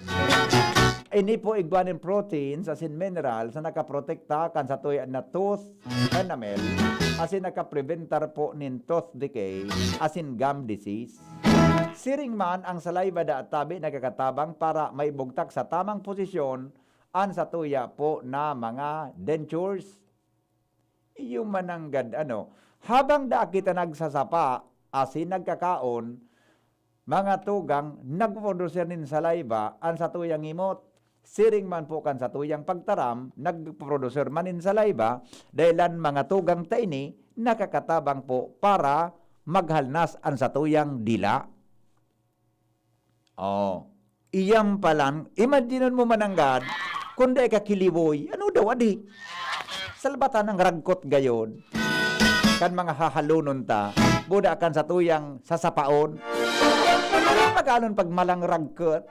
Ini po igwa nin proteins asin minerals na nakaprotekta kan sa tuya na tooth enamel, asin nakaprebentar po nin tooth decay asin gum disease. Siring man, ang saliva da tabi nagkakatabang para maibugtak sa tamang posisyon an satuya po na mga dentures. Iyo mananggad, ano, habang da kita nagsasapa asin nagkakaon, mga tugang, nagpoproducer nin saliva an satuyang ngimot. Siring man po kan satuyang pagtaram, nagpoproducer man nin saliva, dahilan mga tugang ta ini nakakatabang po para maghalnas an satuyang dila. Oh, iyam pa lang, imaginon mo mananggad, kung dai ka kiliwoy, ano daw adi? Salbatan ang ragkot gayon kan mga hahalonon ta, buda kan satuyang sasapaon. Pag-anon pag malang ragkot?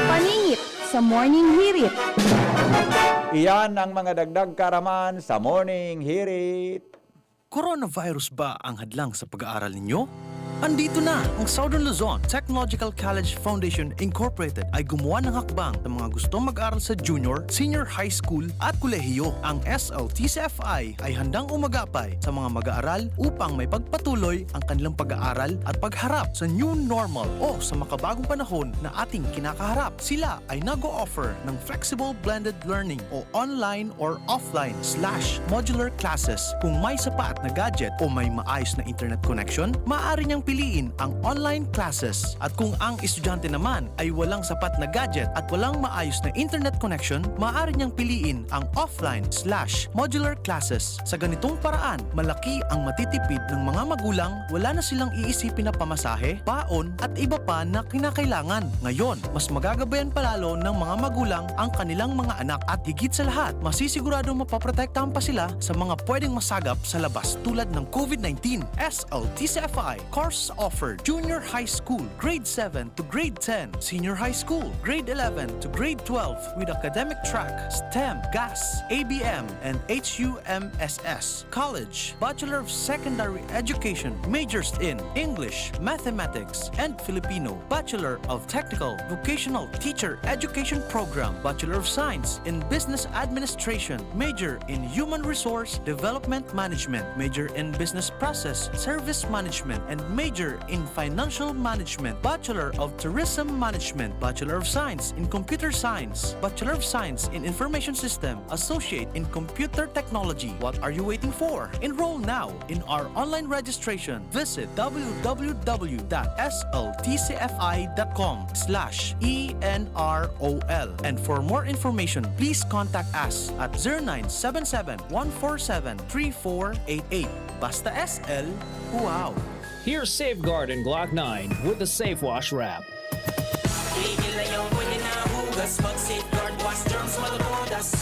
Paningit sa Morning Hirit. Iyan ang mga dagdag kaaraman sa Morning Hirit. Coronavirus ba ang hadlang sa pag-aaral ninyo? Andito na! Ang Southern Luzon Technological College Foundation Incorporated ay gumawa ng hakbang sa mga gustong mag-aral sa junior, senior high school at kolehiyo. Ang S L T C F I ay handang umagapay sa mga mag-aaral upang may pagpatuloy ang kanilang pag-aaral at pagharap sa new normal o sa makabagong panahon na ating kinakaharap. Sila ay nag-o-offer ng flexible blended learning o online or offline slash modular classes. Kung may sapat na gadget o may maayos na internet connection, maaari niyang piliin ang online classes. At kung ang estudyante naman ay walang sapat na gadget at walang maayos na internet connection, maaari niyang piliin ang offline slash modular classes. Sa ganitong paraan, malaki ang matitipid ng mga magulang, wala na silang iisipin na pamasahe, baon, at iba pa na kinakailangan. Ngayon, mas magagabayan palalo ng mga magulang ang kanilang mga anak at higit sa lahat, masisiguradong mapoprotektahan pa sila sa mga pwedeng masagap sa labas tulad ng COVID nineteen. S L T C F I course offered: Junior High School, Grade seven to Grade ten, Senior High School, Grade eleven to Grade twelve with academic track, STEM, GAS, A B M, and H U M S S. College, Bachelor of Secondary Education, majors in English, Mathematics, and Filipino, Bachelor of Technical Vocational Teacher Education Program, Bachelor of Science in Business Administration, major in Human Resource Development Management, major in Business Process Service Management, and major in Financial Management, Bachelor of Tourism Management, Bachelor of Science in Computer Science, Bachelor of Science in Information System, Associate in Computer Technology. What are you waiting for? Enroll now in our online registration. Visit w w w dot s l t c f i dot com slash e n r o l. And for more information, please contact us at zero nine seven seven, one four seven, three four eight eight. Basta S L, wow! Here's Safeguard and Glock nine with the Safe Wash Wrap. Tigil na yung pwede na hugas. Mag Safeguard, wash germs, matutudas.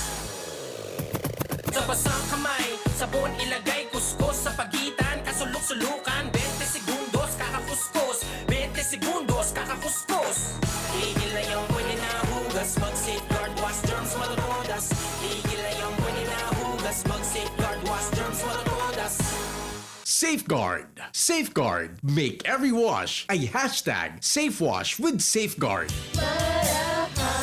Sa basang kamay, sabon ilagay, kuskos sa pagitan, kasulok-sulukan, bente segundos, kakakuskos, bente segundos, kakakuskos. Tigil na yung pwede na hugas. Mag Safeguard, wash germs, matutudas. Tigil na yung pwede na hugas. Mag Safeguard, wash germs, matutudas. Safeguard. Safeguard. Make every wash a hashtag Safe Wash with Safeguard. Marahayon,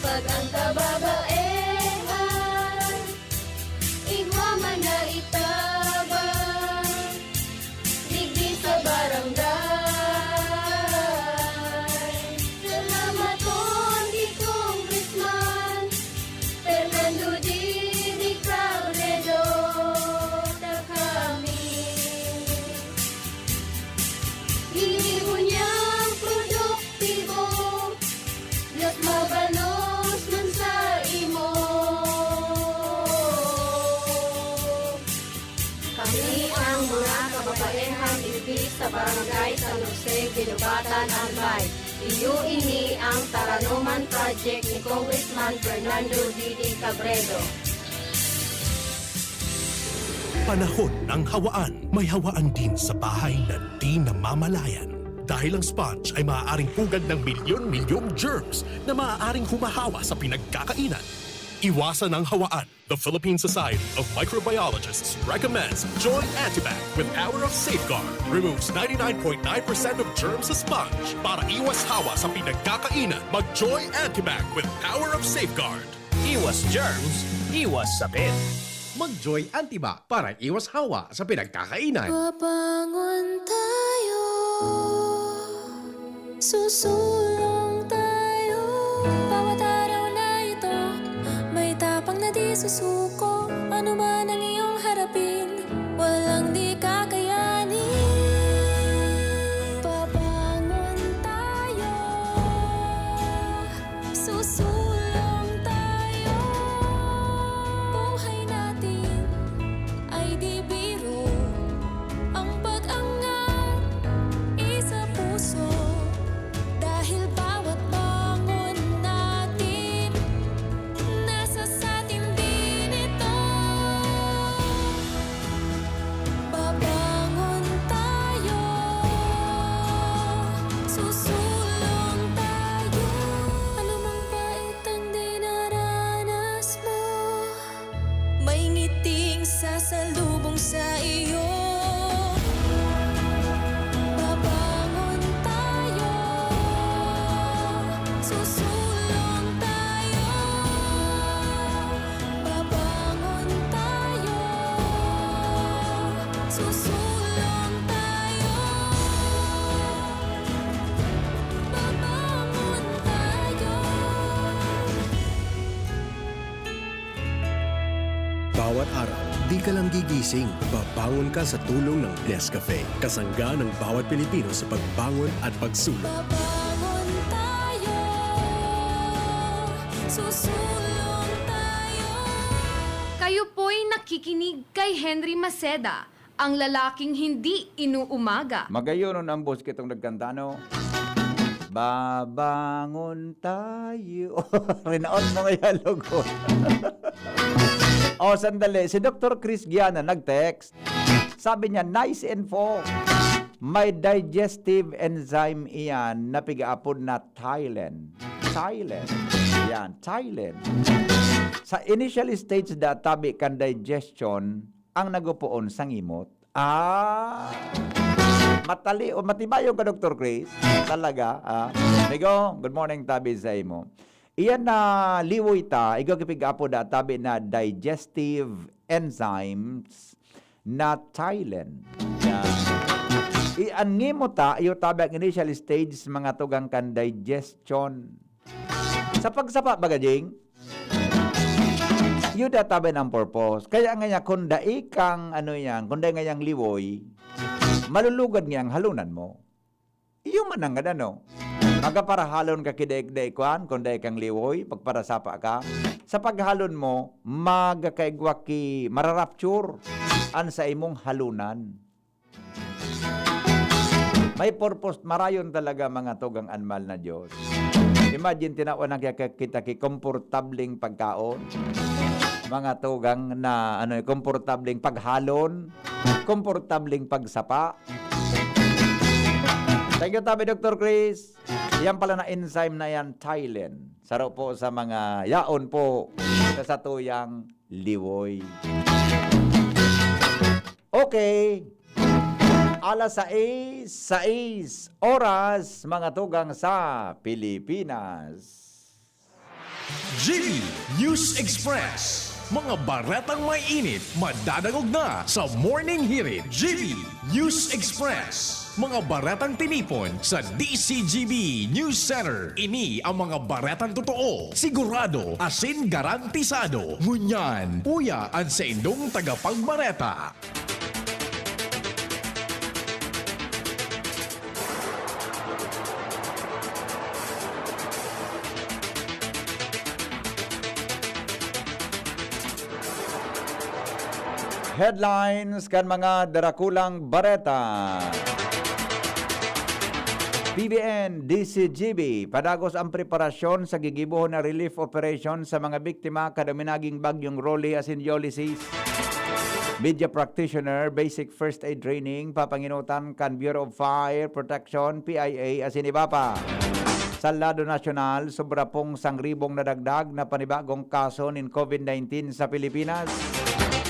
pag ang kababaehan, igwa man na itabang, digdi sa barangay. Salamaton ki Congressman Fernando Didi Cabredo, ta kami ginibo niyang produktibo, mas mabalos man sa imo. Kami ang mga kababaehan digdi sa Barangay San Jose, Guinobatan, Albay. Iyo ini ang Taranoman Project ni Congressman Fernando Didi Cabredo. Panahon ng hawaan. May hawaan din sa bahay na di namamalayan. Dahil ang sponge ay maaaring pugad ng milyon-milyong germs na maaaring humahawa sa pinagkakainan. Iwasan ang hawaan. The Philippine Society of Microbiologists recommends Joy Antibac with Power of Safeguard. Removes ninety-nine point nine percent of germs sa sponge para iwas hawa sa pinagkakainan. Mag Joy Antibac with Power of Safeguard. Iwas germs, iwas sakit. Mag Joy Antibac para iwas hawa sa pinagkakainan. Pabangon tayo, susulong tayo. Bawat araw na ito, may tapang na di susuko. Ano man ang iyong harapin, walang di kakayanin. Pabangon tayo, susulong tayo. Buhay natin ay di biro. Ang pag-angat isa puso, dahil bawat bangon natin nasa satin din ito. Baba Bawat araw, di ka lang gigising, babangon ka sa tulong ng Nescafe. Kasangga ng bawat Pilipino sa pagbangon at pagsulong. Babangon tayo, susulong tayo. Kayo po'y nakikinig kay Henry Maceda, ang lalaking hindi inuumaga. Magayon an ambos kitong nagkanta, no? Babangon tayo. Rinaot mo kaya, lugod. O, sandali. Si Doktor Chris Guiana nag-text. Sabi niya, "Nice info. May digestive enzyme iyan na pigaapod na Tylen." Tylen. Yan, Tylen. Sa initial stage da tabi kan digestion, ang nagupoon sa ngimot. Ah! Matali o matibayon ka, Doktor Chris. Talaga, ah. Migo, good morning, tabi sa imo. Iyan na liwoy ta, igwa kipig-apo da tabi na digestive enzymes na Tylen. Yan. I-, an ngimot ta, iyo tabi ang initial stage, mga tugang kan digestion. Sa pagsapa, baga, Jing, iyo da tabi ang purpose. Kaya nga niya, kung dai kang, ano yan, kung dai nga yang liwoy, malulugad nga ang halonan mo. Iyo man ang ano, magaparahalon ka ki dai, dai kwan, kung dai kang liwoy, pagparasapa ka. Sa paghalon mo, magakaigwa ki, mararapture an sa imong halonan. May purpose, marayon talaga, mga tugang, an mahal na Diyos. Imagine, tinawan na kaya kita ki komportableng pagkaon. Mga tugang na, ano, komportableng paghalon, komportableng pagsapa. Thank you, tabi, Doktor Chris. Yan pala na enzyme na yan, Tylen. Saro po sa mga yaon po sa satuyang liwoy. Okay. Alas sais, sais oras, mga tugang sa Pilipinas. G B News Express. Mga baretang may init, madadangog na sa Morning Hirit. G B News Express. Mga baretang tinipon sa D C G B News Center. Ini ang mga baretang totoo, sigurado, asin garantisado. Ngunyan, uya an saindong tagapagbareta. Headlines kan mga darakulang bareta. P B N, D C G B, padagos ang preparasyon sa gigibohon na relief operation sa mga biktima kan uminaging Bagyong Rolly asin Ulysses. Media practitioner, basic first aid training, papanginutan kan Bureau of Fire Protection, P I A, asin iba pa. Sa lado nasyonal, sobra pong sangribong nadagdag na panibagong kaso nin COVID nineteen sa Pilipinas.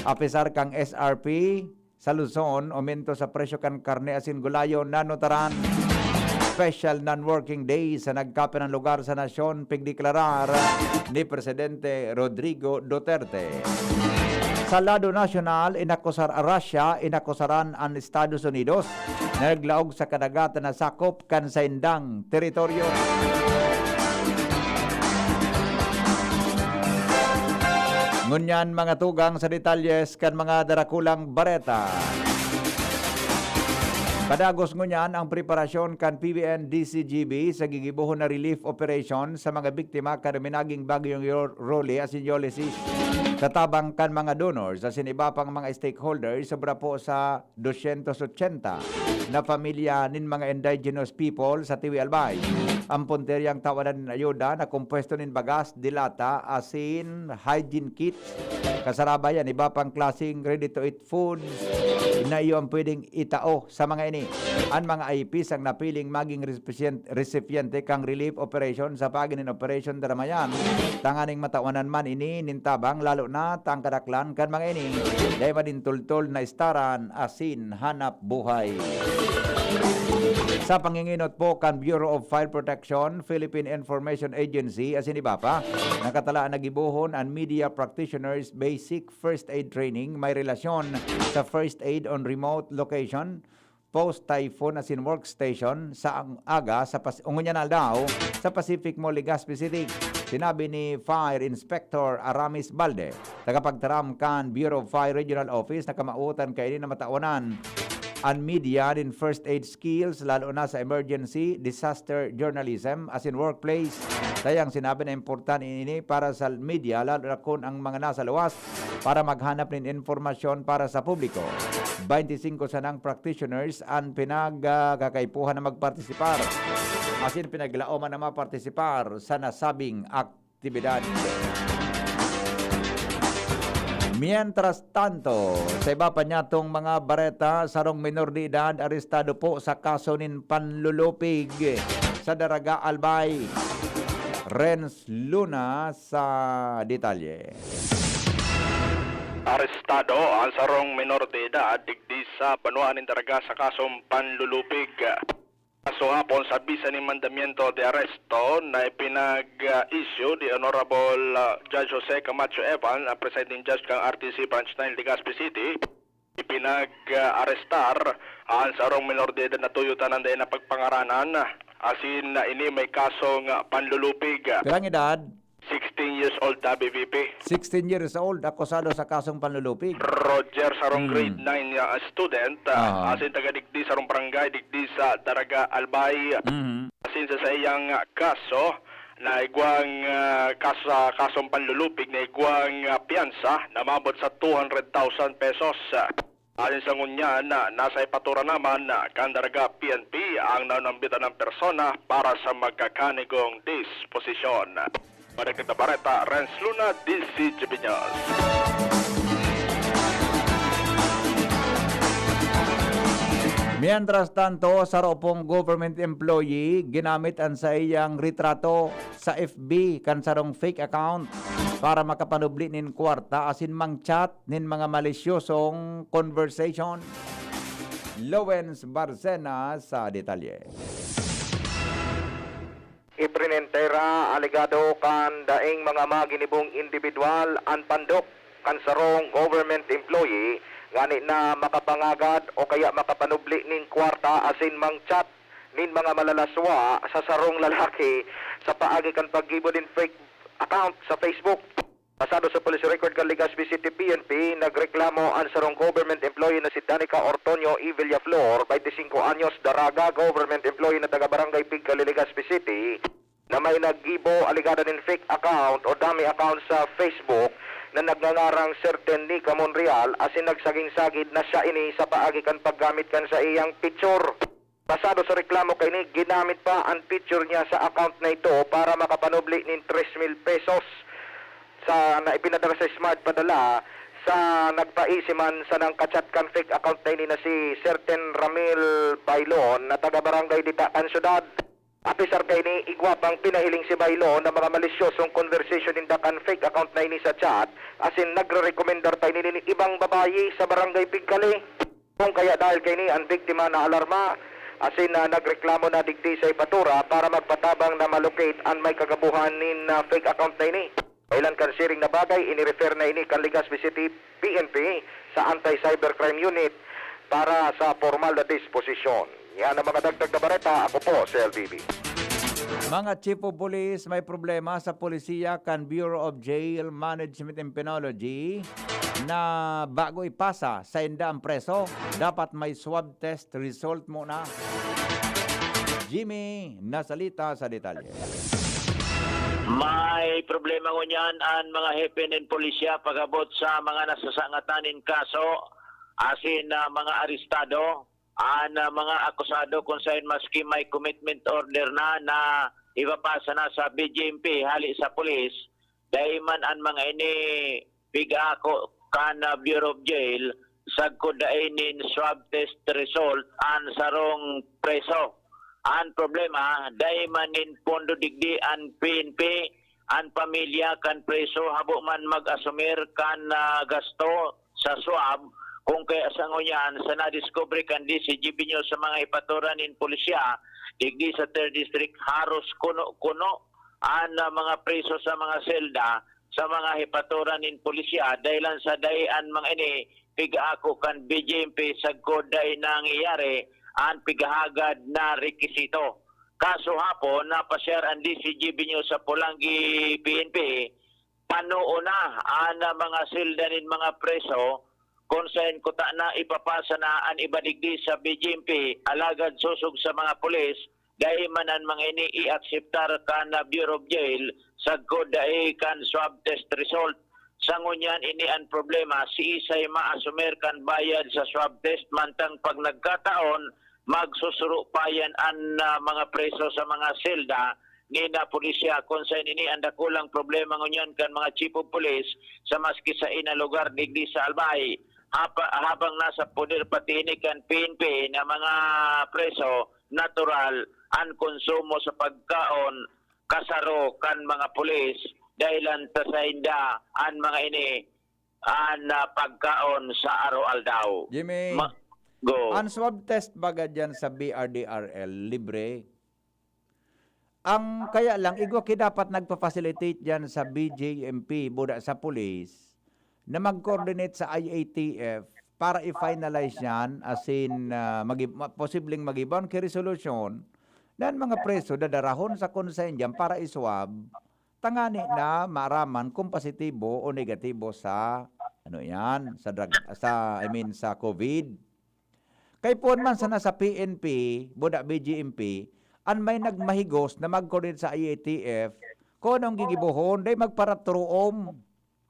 Apisar kan S R P, sa Luzon, omento sa presyo kan karne asin gulayon na nutaran. Special non-working day sa nagkape ng lugar sa nasyon, pigdeklarar ni Presidente Rodrigo Duterte. Sa lado nasyonal, inakusar Russia, inakusaran an Estados Unidos na naglaog sa kadagatan na sakop kan saindang teritoryo. Ngunyan, mga tugang sa detalyes kan mga darakulang bareta. Padagos ngunyan ang preparasyon kan P B N D C G B sa gigibohon na relief operation sa mga biktima kan uminaging Bagyong Yor-, Rolly asin Ulysses. Sa tabang kan mga donors asin iba pang mga stakeholders, sobra po sa dosyentos otsenta na pamilya nin mga indigenous people sa Tiwi Albay. Ang punteryang tawanan nin ayuda na kompuesto nin bagas, dilata, asin, hygiene kits, kasarabay an iba pang klaseng ready-to-eat foods na iyo ang pwedeng itao sa mga ini. An mga I Ps ang napiling magin resipyen-, resipiente kan relief operation sa paagi nin Operation Daramayan, tanganing matawanan man ini nin tabang, lalo na ta an kadaklan kan mga ini dai madin tultol na istaran asin hanap buhay. Sa panginginot po kan Bureau of Fire Protection, Philippine Information Agency, asin iba pa, nakatala na gibohon an media practitioners basic first aid training may relasyon sa first aid on remote location, post typhoon asin workstation sa ang aga sa Pas-, ngunyan na aldaw sa Pacific Mall, Legazpi City. Sinabi ni Fire Inspector Aramis Balde, tagapagtaram kan Bureau of Fire Regional Office, na kamawotan kaini na matawanan an media nin first aid skills, lalo na sa emergency, disaster journalism, asin workplace. Sayang sinabi na importante ini para sa media, lalo na kun ang mga nasa luwas para maghanap nin impormasyon para sa publiko. Baynte singko sanang practitioners an pinagkakaipuhan na magpartisipar. Asin pinaglaoman na mapartisipar sa nasabing aktibidad. Mientras tanto, sa iba pa niyatong mga bareta, sarong minor de edad arestado po sa kaso nin panlulupig sa Daraga, Albay. Renz Luna sa detalye. Arestado ang sarong minor de edad digdi sa banwaan nin Daraga sa kasong panlulupig. Kaso hapon sa bisa nin mandamiento de arresto na ipinag-issue ni Honorable, ah, Judge Jose Camacho Evan, ang presiding judge kan R T C Branch nine Legazpi City, ipinag-arestar ang sarong minor de edad na tuyo ta nang dai napagpangaranan, asin na ini may kasong, ah, panlulupig. Pirang edad? Sixteen years old, Tabi V P. Sixteen years old, akusado sa kasong panlulupig. Roger, sarong Mm. grade nine, ah, student, ah, Aha. asin taga digdi sarong barangay, digdi sa Daraga, Albay. Mhm. Asin sa saiyang, ah, kaso, na igwang, ah, kas-, ah, kasong panlulupig, na igwang, ah, piyansa na umabot sa two hundred thousand pesos. Asin sa ngunyan, na nasa ipatura naman, na kan Daraga P N P ang nanambitan ng persona para sa magkakanigong disposisyon. Madagdag na bareta, Renz Luna, D C G B News. Mientras tanto, saro pong government employee ginamit an saiyang retrato sa F B kan sarong fake account para makapanubli nin kwarta asin mang-chat nin mga malisyosong conversation. Lowens Barcena sa detalye. Iprinentera alegado kan daing mga maginibong indibidwal an pandok kan sarong government employee ngani na makapangagad o kaya makapanubli nin kwarta asin mang-chat nin mga malalaswa sa sarong lalaki sa paagi kan paggibo nin fake account sa Facebook. Basado sa police record kan Legazpi City P N P, nagreklamo an sarong government employee na si Danica Ortonio y Villaflor, baynte singko anyos, Daraga, government employee na taga Barangay Pigcali, Legazpi City, na may naggibo alegada nin fake account o dummy account sa Facebook na nagngangarang Certain Nica Monreal asin nagsaging-sagid na siya ini sa paagi kan paggamit kan saiyang picture. Basado sa reklamo kaini, ginamit pa an picture niya sa account na ito para makapanubli nin tres mil pesos sa na ipinadara sa smart padala sa nagpaisi man sa nangka-chat kan fake account na ini na si Certain Ramil Bailon na taga Barangay Dita kan syudad. Apisar kaini, igwa pang pinahiling si Bailon na mga malisyosong conversation ninda kan fake account na ini sa chat, asin nagrerekomendar pa ini nin ibang babayi sa Barangay Pigcali. Kung kaya dahil kaini, an biktima naalarma, asin na nagreklamo na digdi sa ipatura para magpatabang na ma-locate an may kagabuhan nin, ah, fake account na ini. Kailan kan siring na bagay, inirefer na ini kan Legazpi City P N P sa Anti-Cybercrime Unit para sa pormal na disposisyon. Yan ang mga dagdag na bareta. Ako po si L B B. Mga chief of police, may problema sa polisiya kan Bureau of Jail Management and Penology na bago ipasa sainda ang preso, dapat may swab test result muna. Jimmy Nasalita sa detalye. May problema ngunyan an mga hepe nin pulisya pag-abot sa mga nasasangatan nin kaso asin, ah, mga arestado. An, ah, mga akusado kun saen maski may commitment order na, na ipapasa na sa B J M P hale sa pulis, dai man an mga ini pig-ako kan, ah, Bureau of Jail, sagkod dai nin swab test result an sarong preso. An problema, dai man nin pondo digdi an P N P, an pamilya kan preso habo man mag-asumir kan, ah, gasto sa swab, kung kaya sa ngunyan, sa nadiskubre kan D C G B News sa mga hepaturan nin pulisya, digdi sa Third District, haros kuno-kuno an, ah, mga preso sa mga selda sa mga hepaturan nin pulisya, dahilan sa dai an mga ini pig-ako kan B J M P sagkod dai nangyayari an pighahagad na rekisito. Kaso hapon, napashare an D C G B News sa Polangui P N P, panuo na an mga selda nin mga preso, kun saen kuta na ipapasa na an iba digdi sa B G M P, alagad sosog sa mga pulis, dai man an mga ini iakseptar kan Bureau of Jail, sagkod dai kan swab test result. Sa ngunyan, ini an problema, siisay maasumer kan bayad sa swab test, mantang pag nagkataon, magsusurupayan an, ah, mga preso sa mga selda ni na pulisya. Kun saen ini an dakulang problema ngunyan kan mga chief of police sa maski sa ina lugar digdi sa Albay. Hapa-, habang nasa poder pati ini kan P N P na mga preso, natural an konsumo sa pagkaon kasaro kan mga pulis, dahilan ta sainda an mga ini an, ah, pagkaon sa araw-aldaw. Jimmy, Ma-, go. An swab test baga diyan sa B R D R L, libre. Ang kaya lang, igwa ki dapat nagpa-facilitate diyan sa B J M P, buda sa pulis, na mag-coordinate sa I A T F para i-finalize yan, as in, ah, magi-, ma-, posibleng magiban ki resolusyon na an mga preso dadarahon sa konseho diyan para i-swab, tangani na maaraman kung positibo o negatibo sa, ano yan, sa drug, sa, I mean, sa COVID. Kay poon man sana sa P N P, buda B J M P, an may nagmahigos na mag-coordinate sa I A T F, kung anong gigibohon, dai magparaturuom.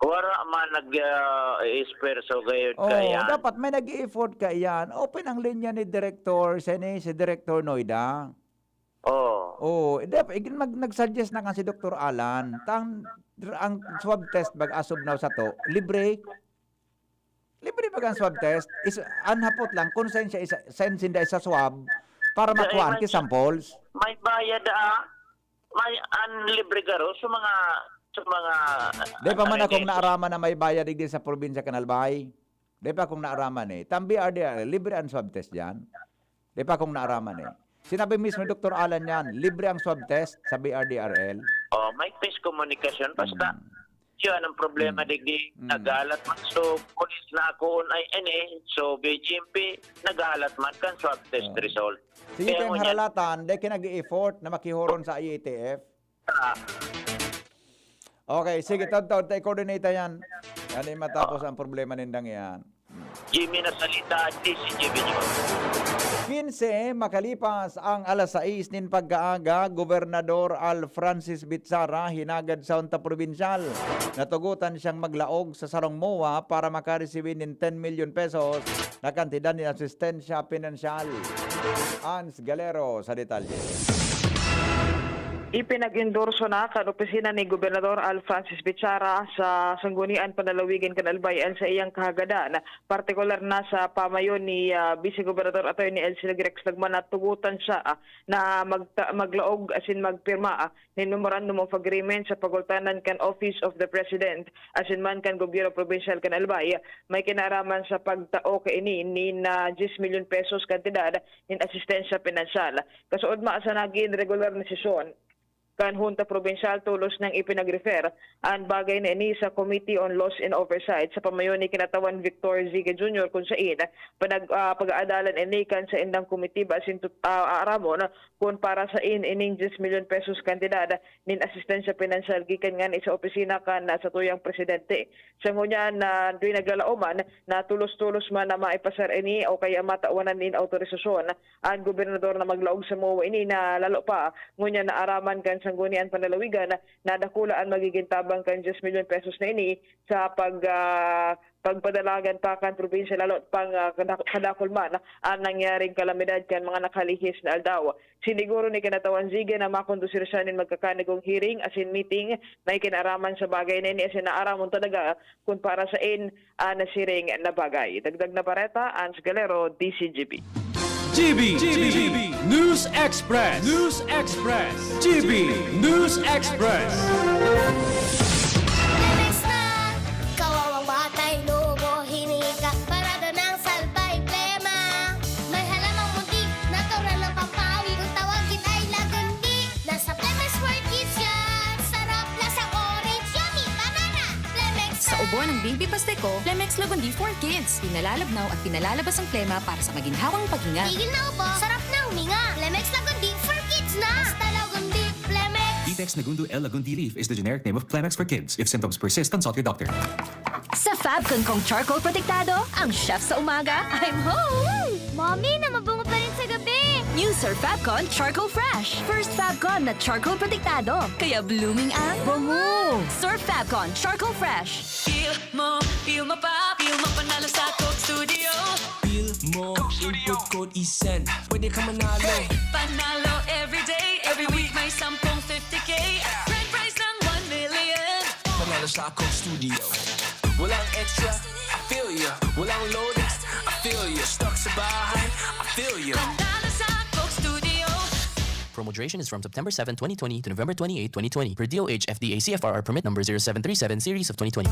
Wara man nag, ah, esperso gayud. Oh, kaiyan. Dapat may nag-i-effort kaiyan. Open ang linya ni Director, sini, si Director Noida. Oh. Oh, eh, dap-, eh, mag-, nag-suggest na kan si Doktor Alan, tang, ang swab test bag as of now sato, libre. Libre bag ang swab test? Is, an hapot lang, kung saen siya isa, saen sinda isa swab para Sa makuhaan iba ki samples? May bayad, ah. May, an libre garo sa mga, sa mga, Di pa man ano, akong naaraman na may bayad digdi sa probinsya kan Albay. Di pa akong naaraman eh. Tang B R D R L, libre ang swab test diyan. Di pa akong naaraman eh. Sinabi mismo ni Doktor Alan yan, libre ang swab test sa B R D R L. Oh, may miskomunikasyon. Basta, Mm. siya ang problema, Mm. digdi, Mm. naghahalat man. So, pulis na ako, ay, ano eh. So, B J M P, naghahalat man kan swab test Oh. result. Sige, Kaya kayong ngunyan haralatan, dai kayo nag-i-effort na makihoron sa I A T F. Ah. Okay, sige, taod-taod, ta i-coordinate yan. Yan ay matapos ang problema nindang yan. Jimmy Nasalita, D C G B News. Quince, makalipas ang alas sais nin pagkaaga, Gobernador Al Francis Bichara hinagad sa unta probinsyal. Natugotan siyang maglaog sa sarong MOA para makaresibi nin ten milyon pesos na kantidad nin asistensya pinansyal. Ans Galero sa detalye. Ipinag-endorso na kan opisina ni Gobernador Al Francis Bichara sa Sanggunian Panlalawigan kan Albay an saiyang kahagadan, partikular na sa pamayo ni, ah, Vice Gobernador Attorney Elsie Rex Lagman, na tugotan siya, ah, na magta-, maglaog asin magpirma, ah, nin Memorandum of Agreement sa pagultanan kan Office of the President asin man kan Gobyerno Probinsyal kan Albay, may kinaaraman sa pagtao kaini nin, ah, diyes milyon pesos kantidad nin asistensya pinansyal. Kasuodma sa nagin regular na sesyon kan Hunta Probinsyal, tolos nang ipinag-refer an bagay na ini sa Committee on Laws and Oversight sa pamayo ni Kinatawan Victor Zige Junior, kun sain panag-, ah, pag-aadalan ini kan saindang komitiba asin tut-, ah, aaramon kun para sain ining diyes milyon pesos kantidad nin asistensya pinansyal gikan ngani sa opisina kan, ah, satuyang presidente. Sa ngunyan na, di naglalaoman na tulos-tulos man na maipasar ini o kaya matawan nin autorisasyon an gobernador na maglaog sa MOA ini, na lalo pa ngunyan naaraman kan Sanggunian Panlalawigan na dakula an magigin tabang kan diyes milyon pesos na ini sa pag, ah, pagpadalagan pa kan probinsya, lalo pang, ah, kada-, kadakul man an nangyaring kalamidad kan mga nakalihis na aldaw. Siniguro ni Kinatawan Zige na makondusir siya nin magkakanigong hearing asin meeting na ikinaaraman sa bagay na ini asin naaramon talaga kun para sain an nasiring na bagay. Dagdag na bareta, Ans Galero, D C G B. G B, G B, News Express, News Express, G B News Express. Next na, kawawang batay, lobo, hinika, parada ng salbay, plema. May halamang muntik, natural ng pampawi. Kung tawagin ay lagundi, nasa Plemex World Kids yan. Sarap, lasang orange, yummy, banana. Plemex Sa Ubo ng Bimpi Pasteco, Flemex Lagundi for Kids. Pinalalabnaw at pinalalabas ang plema para sa maginhawang paghinga. Tigil na ubo, sarap na huminga. Flemex Lagundi for Kids na! Basta Lagundi, Flemex! Ditex Negundo L Lagundi leaf is the generic name of Flemex for Kids. If symptoms persist, consult your doctor. Sa Fabcon kong charcoal protektado, ang chef sa umaga, I'm home! Mommy, namabungo pa rin sa gabi! New Surf Fabcon Charcoal Fresh. First Fabcon na charcoal protektado. Kaya blooming ang bango! Surf Fabcon Charcoal Fresh. Feel mo, feel mo pa, feel mo panalo sa Coke Studio. Feel mo, input code is send. Pwede ka manalo. Panalo everyday, every week may sampung fifty K. Grand prize ng one million. Panalo sa Coke Studio. Walang extra, I feel ya. Walang load, I feel ya. Stuck sa bahay, I feel ya. Panalo sa Coke Studio. Promo duration is from September seven, twenty twenty to November twenty-eight, twenty twenty, per D O H F D A C F R R permit number zero seven three seven series of twenty twenty.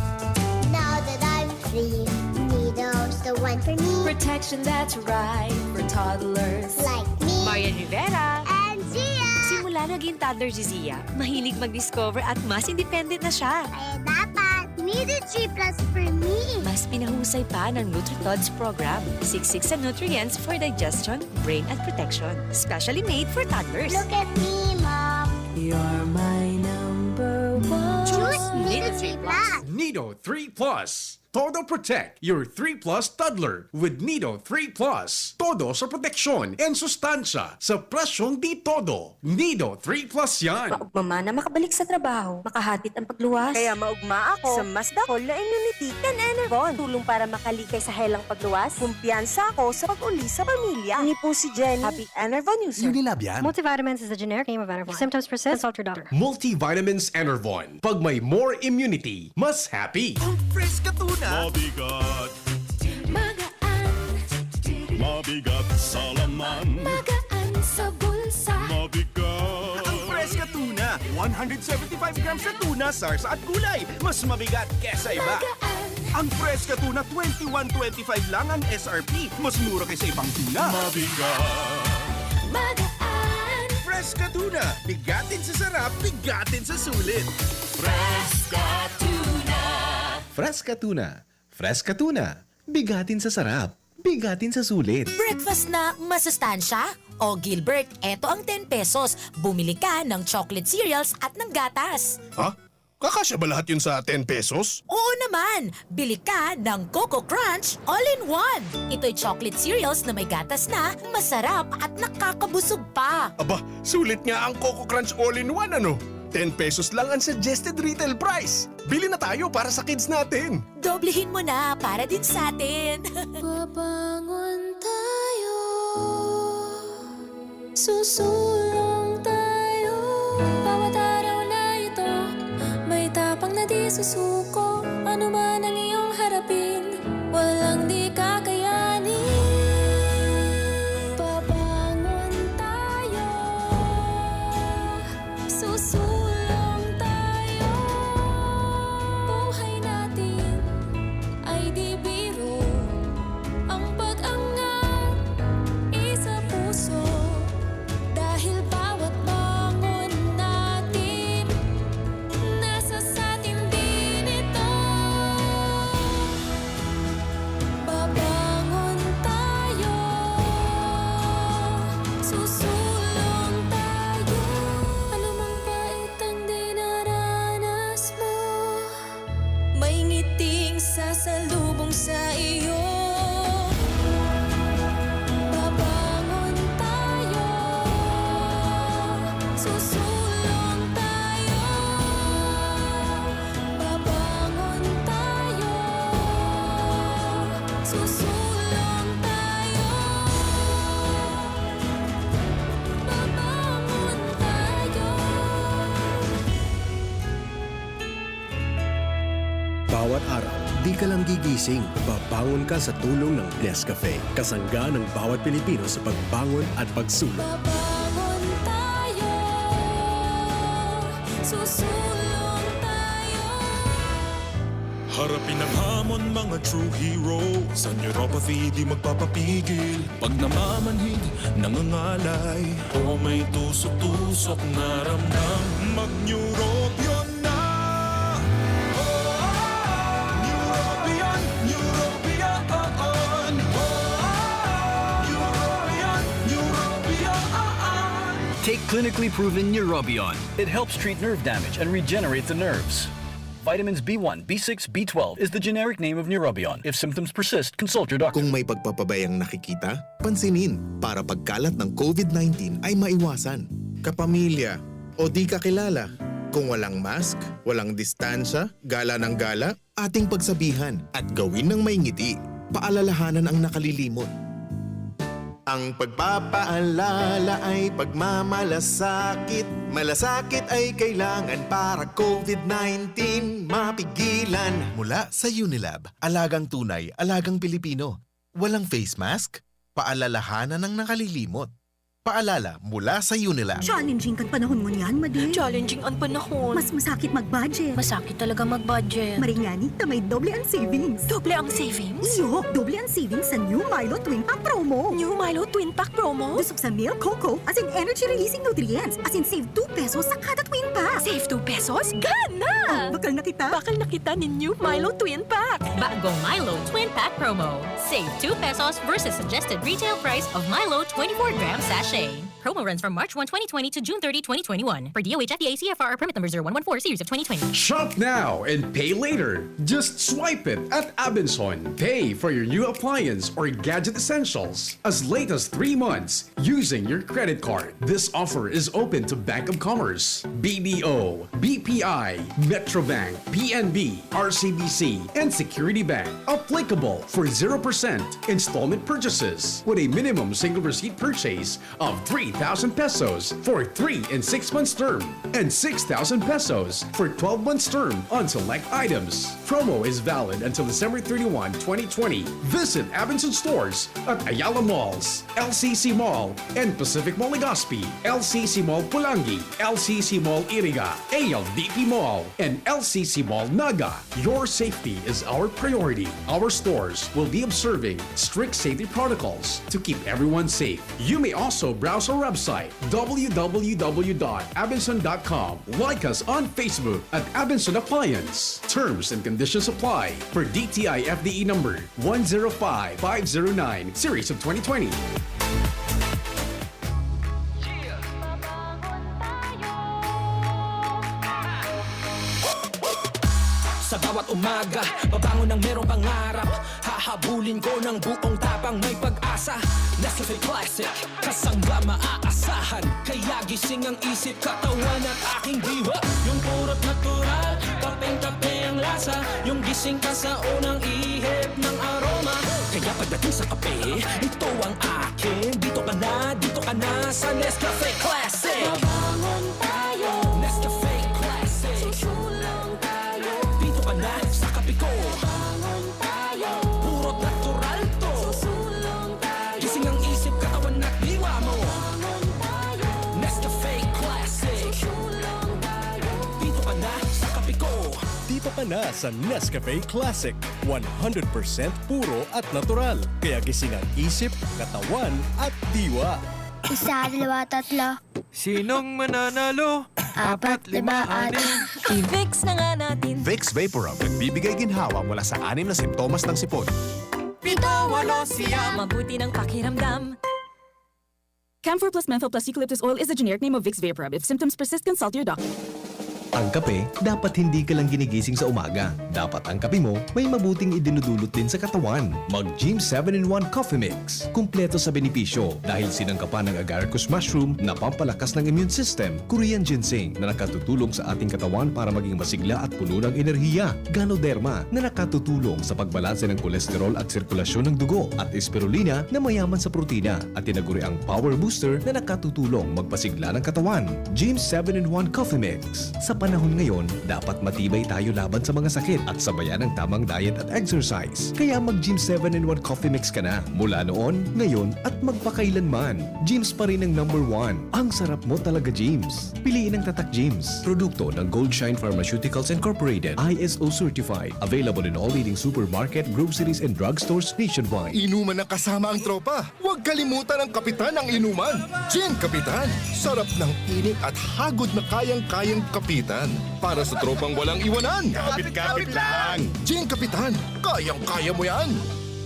Now that I'm free, Nido's the one for me. Protection that's right for toddlers. Like me. Marian Rivera. And Gia. Simula naging toddler si Zia, mahilig mag-discover at mas independent na siya. Kaya dapat, Nido three plus for me. Mas pinahusay pa ng NutriTods program. Siksik sa nutrients for digestion, brain at protection. Specially made for toddlers. Look at me, Mom. You're my number one. Choose Nido three plus. Nido three plus. Todo Protect your three plus toddler with Nido three plus. Todo sa proteksyon and sustansya sa presyong di todo. Nido three plus yan. Maugma man na makabalik sa trabaho, makahatid ang pagluwas. Kaya maugma ako sa mas dakul na immunity kan Enervon. Tulong para makalikay sa helang pagluwas. Kumpiyansa ako sa pag-uli sa pamilya. Ini po si Jenny. Happy Enervon user. Unilab yan. Multivitamins is a generic name of Enervon. If symptoms persist, consult your doctor. Multivitamins Enervon. Pag may more immunity, mas happy. Ang Fresca Tuna. Mabigat. Magaan. Mabigat sa laman. Magaan sa bulsa. Mabigat. Ang Fresca Tuna. One hundred seventy-five grams na tuna, sarsa at gulay. Mas mabigat kesa iba. Magaan. Ang Fresca Tuna, twenty-one twenty-five lang ang S R P. Mas mura kaysa ibang tuna. Mabigat. Magaan. Fresca Tuna. Bigatin sa sarap, bigatin sa sulit. Fresca Tuna. Fresca Tuna. Fresca Tuna. Bigatin sa sarap, bigatin sa sulit. Breakfast na masustansya? O Gilbert, eto ang ten pesos. Bumili ka ng chocolate cereals at ng gatas. Ha? Kakasya ba lahat yun sa ten pesos? Oo naman! Bili ka ng Coco Crunch All-in-One. Ito'y chocolate cereals na may gatas na, masarap at nakakabusog pa. Aba, sulit nga ang Coco Crunch All-in-One, ano? Ten pesos lang ang suggested retail price. Bili na tayo para sa kids natin. Doblehin mo na para din sa atin. Babangon tayo. Susulong tayo. Bawat araw na ito, may tapang na di susuko. Ano man ang iyong harapin, walang di kakayanin. Babangon tayo. Susulong tayo. Buhay natin ay di biro. Ang pag-angat isa puso. Dahil bawat bangon natin, nasa satin din ito. Babangon tayo. Susulong tayo. Anumang pait ang dinaranas mo, may ngiting sasalubong sa iyo. Babangon tayo. Susulong tayo. Babangon tayo. Susulong tayo. Babangon tayo. Bawat araw, di ka lang gigising, babangon ka sa tulong ng Nescafe. Kasangga ng bawat Pilipino sa pagbangon at pagsulong. Babangon tayo. Susulong tayo. Harapin ang hamon, mga true heroes. Sa neuropathy, di magpapapigil. Pag namamanhid, nangangalay, o may tusok-tusok na ramdam, mag-Neurobion na! Clinically proven Neurobion. It helps treat nerve damage and regenerate the nerves. Vitamins B one, B six, B twelve is the generic name of Neurobion. If symptoms persist, consult your doctor. Kung may pagpapabayang nakikita, pansinin para pagkalat ng COVID nineteen ay maiwasan. Kapamilya o di kakilala, kung walang mask, walang distansya, gala ng gala, ating pagsabihan at gawin ng may ngiti. Paalalahanan ang nakalilimot. Ang pagpapaalala ay pagmamalasakit. Malasakit ay kailangan para COVID nineteen mapigilan. Mula sa Unilab, alagang tunay, alagang Pilipino. Walang face mask? Paalalahanan ang nakalilimot. Paalala mula sa Unilab. Challenging kan panahon ngunyan, Madi. Challenging an panahon. Mas masakit mag-budget. Masakit talaga mag-budget. Maring ngani ta may doble ang savings. Doble ang savings? Iyo, doble ang savings sa New Milo Twin Pack Promo. New Milo Twin Pack Promo? Dusog sa milk, cocoa, asin energy-releasing nutrients, asin save two pesos sa kada twin pack. Save two pesos? Gana! Oh, bakal na kita. Bakal na kita nin New Milo Twin Pack. Bagong Milo Twin Pack Promo. Save two pesos versus suggested retail price of Milo twenty-four gram sachet. Promo runs from March one, twenty twenty to June thirty, twenty twenty-one. Per D O H F D A C F R permit number zero one one four series of twenty twenty. Shop now and pay later. Just swipe it at Abenson. Pay for your new appliance or gadget essentials as late as three months using your credit card. This offer is open to Bank of Commerce, B D O, B P I, Metrobank, P N B, R C B C, and Security Bank. Applicable for zero percent installment purchases with a minimum single receipt purchase of three thousand pesos for three and six months term and six thousand pesos for twelve months term on select items. Promo is valid until December thirty-one, twenty twenty. Visit Abenson stores at Ayala Malls, L C C Mall, and Pacific Mall Legazpi, L C C Mall Pulangi, L C C Mall Iriga, A L D P Mall, and L C C Mall Naga. Your safety is our priority. Our stores will be observing strict safety protocols to keep everyone safe. You may also browse our website, w w w dot abenson dot com. Like us on Facebook at Abenson Appliance. Terms and conditions apply. Per D T I F D E number one zero five five zero nine, series of twenty twenty. Sa bawat umaga, babangon ng merong pangarap. Hahabulin ko ng buong tapang may pag-asa. Nescafe Classic, kasangga maaasahan. Kaya gising ang isip, katawan at aking diwa. Yung purot natural, kapeng-kape ang lasa. Yung gising ka sa unang ihip ng aroma. Kaya pagdating sa kape, ito ang akin. Dito ka na, dito ka na sa Nescafe Classic. Mabangon tayo. Nescafe Classic. Susulong tayo. Dito ka na sa kape ko. Mabangon tayo. Puro natural to. Susulong tayo. Gising ang isip, katawan at diwa mo. Mabangon tayo. Nescafe Classic. Susulong tayo. Dito ka na sa kape ko. Dito ka na sa Nescafe Classic. One hundred percent puro at natural. Kaya gising ang isip, katawan at diwa. Isa, dalawa, tatlo. Sinong mananalo? Apat, lima, anim. I-Vicks na nga natin. Vicks Vaporub, nagbibigay ginhawa mula sa anim na simptomas ng sipon. Pito, walo, siyam. Mabuti ng pakiramdam. Camphor plus menthol plus eucalyptus oil is the generic name of Vicks Vaporub. If symptoms persist, consult your doctor. Ang kape, dapat hindi ka lang ginigising sa umaga. Dapat ang kape mo may mabuting idinudulot din sa katawan. Mag Gym seven in one Coffee Mix. Kumpleto sa benepisyo dahil sinangkapan ng agaricus mushroom na pampalakas ng immune system, Korean ginseng na nakatutulong sa ating katawan para maging masigla at puno ng enerhiya, Ganoderma na nakatutulong sa pagbalanse ng kolesterol at sirkulasyon ng dugo, at Spirulina na mayaman sa protina at tinaguriang power booster na nakatutulong magpasigla ng katawan. Gym seven in one Coffee Mix. Sa panahon ngayon, dapat matibay tayo laban sa mga sakit at sabayan ang tamang diet at exercise. Kaya mag Gym seven in one Coffee Mix ka na. Mula noon, ngayon, at magpakailanman. Gym's pa rin ang number one. Ang sarap mo talaga, Gym's. Piliin ang Tatak Gym's. Produkto ng Goldshine Pharmaceuticals Incorporated. I S O certified. Available in all leading supermarket, groceries, and drugstores nationwide. Inuman na kasama ang tropa. Huwag kalimutan ang kapitan ng inuman. Gin Kapitan. Sarap ng init at hagod na kayang-kayang kapitan. Para sa tropang walang iwanan. Kapit-kapit lang. Gin Kapitan. Kayang-kaya mo yan.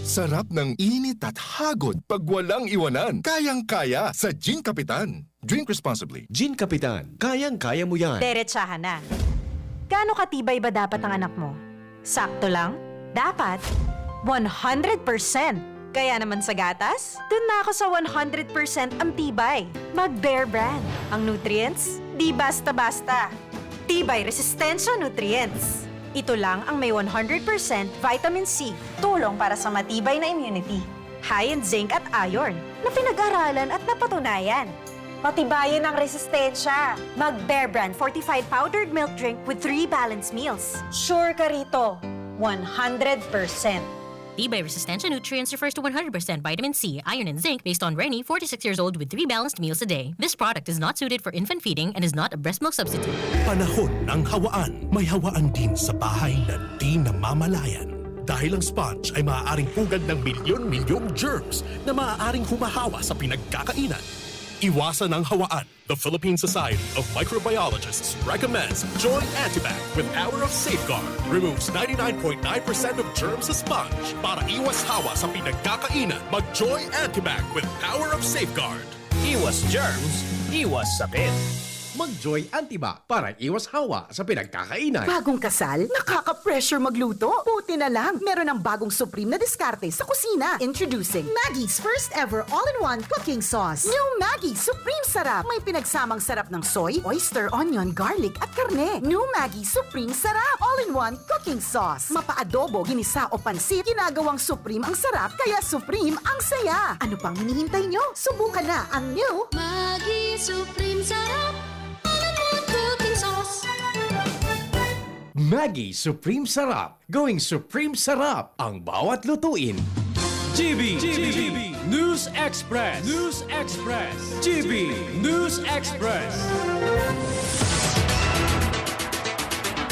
Sarap ng init at hagod pag walang iwanan. Kayang-kaya sa Gin Kapitan. Drink responsibly. Gin Kapitan, kayang-kaya mo yan. Derechahan na. Gaano katibay ba dapat ang anak mo? Sakto lang? Dapat? one hundred percent! Kaya naman sa gatas, dun na ako sa one hundred percent ang tibay. Mag Bear Brand. Ang nutrients, di basta-basta. Tibay Resistensya Nutrients. Ito lang ang may one hundred percent vitamin C, tulong para sa matibay na immunity. High in zinc at iron, na pinag-aralan at napatunayan. Patibayin ang resistensya. Mag Bear Brand fortified powdered milk drink with three balanced meals. Sure ka rito, one hundred percent. Tibay Resistensya Nutrients refers to one hundred percent vitamin C, iron, and zinc based on Reni, forty-six years old, with three balanced meals a day. This product is not suited for infant feeding and is not a breast milk substitute. Panahon ng hawaan. May hawaan din sa bahay na di namamalayan. Dahil ang sponge ay maaaring pugad ng milyon-milyong germs na maaaring humahawa sa pinagkakainan. Iwasan ang hawaan. The Philippine Society of Microbiologists recommends Joy Antibac with power of safeguard. Removes ninety-nine point nine percent of germs sa sponge para iwas hawa sa pinagkakainan. Mag Joy Antibac with power of safeguard. Iwas germs, iwas sakit. Mag-Joy Antibac para iwas hawa sa pinagkakainan. Bagong kasal? Nakaka-pressure magluto? Buti na lang, meron ang bagong supreme na diskarte sa kusina. Introducing Maggie's first ever all-in-one cooking sauce. New Maggie Supreme Sarap. May pinagsamang sarap ng soy, oyster, onion, garlic at karne. New Maggie Supreme Sarap. All-in-one cooking sauce. Mapa-adobo, ginisa o pansit, ginagawang supreme ang sarap, kaya supreme ang saya. Ano pang hinihintay nyo? Subukan na ang new Maggi Supreme Sarap. All-in-one cooking sauce. Maggi Supreme Sarap. Going Supreme Sarap ang bawat lutuin. G B, G B, News Express, News Express, G B News Express.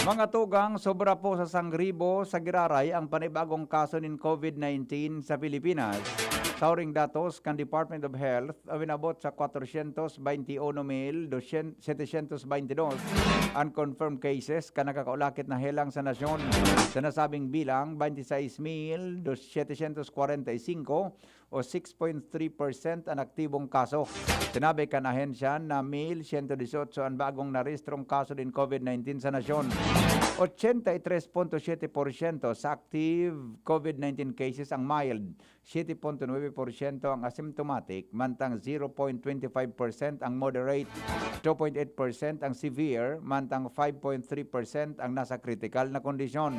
Mga tugang, sobra po sa sangribo sa giraray ang panibagong kaso nin COVID-nineteen sa Pilipinas. Sa huring datos kan Department of Health, awinabot sa kwatrosyentos baynte uno mil setecientos baynte dos an confirmed cases kan nakakaulakit na helang sa nasyon. Sa nasabing bilang, baynte sais mil setecientos kwarenta y singko o six point three percent an aktibong kaso. Sinabi kan ahensya na mil siyento disyotso an bagong narehistrong kaso nin COVID-nineteen sa nasyon. Ochenta y tres punto siyete porsyento sa active COVID-nineteen cases ang mild, siyete punto nuebe porsyento ang asymptomatic, mantang zero point twenty five percent ang moderate, two point eight percent ang severe, mantang five point three percent ang nasa kritikal na kondisyon.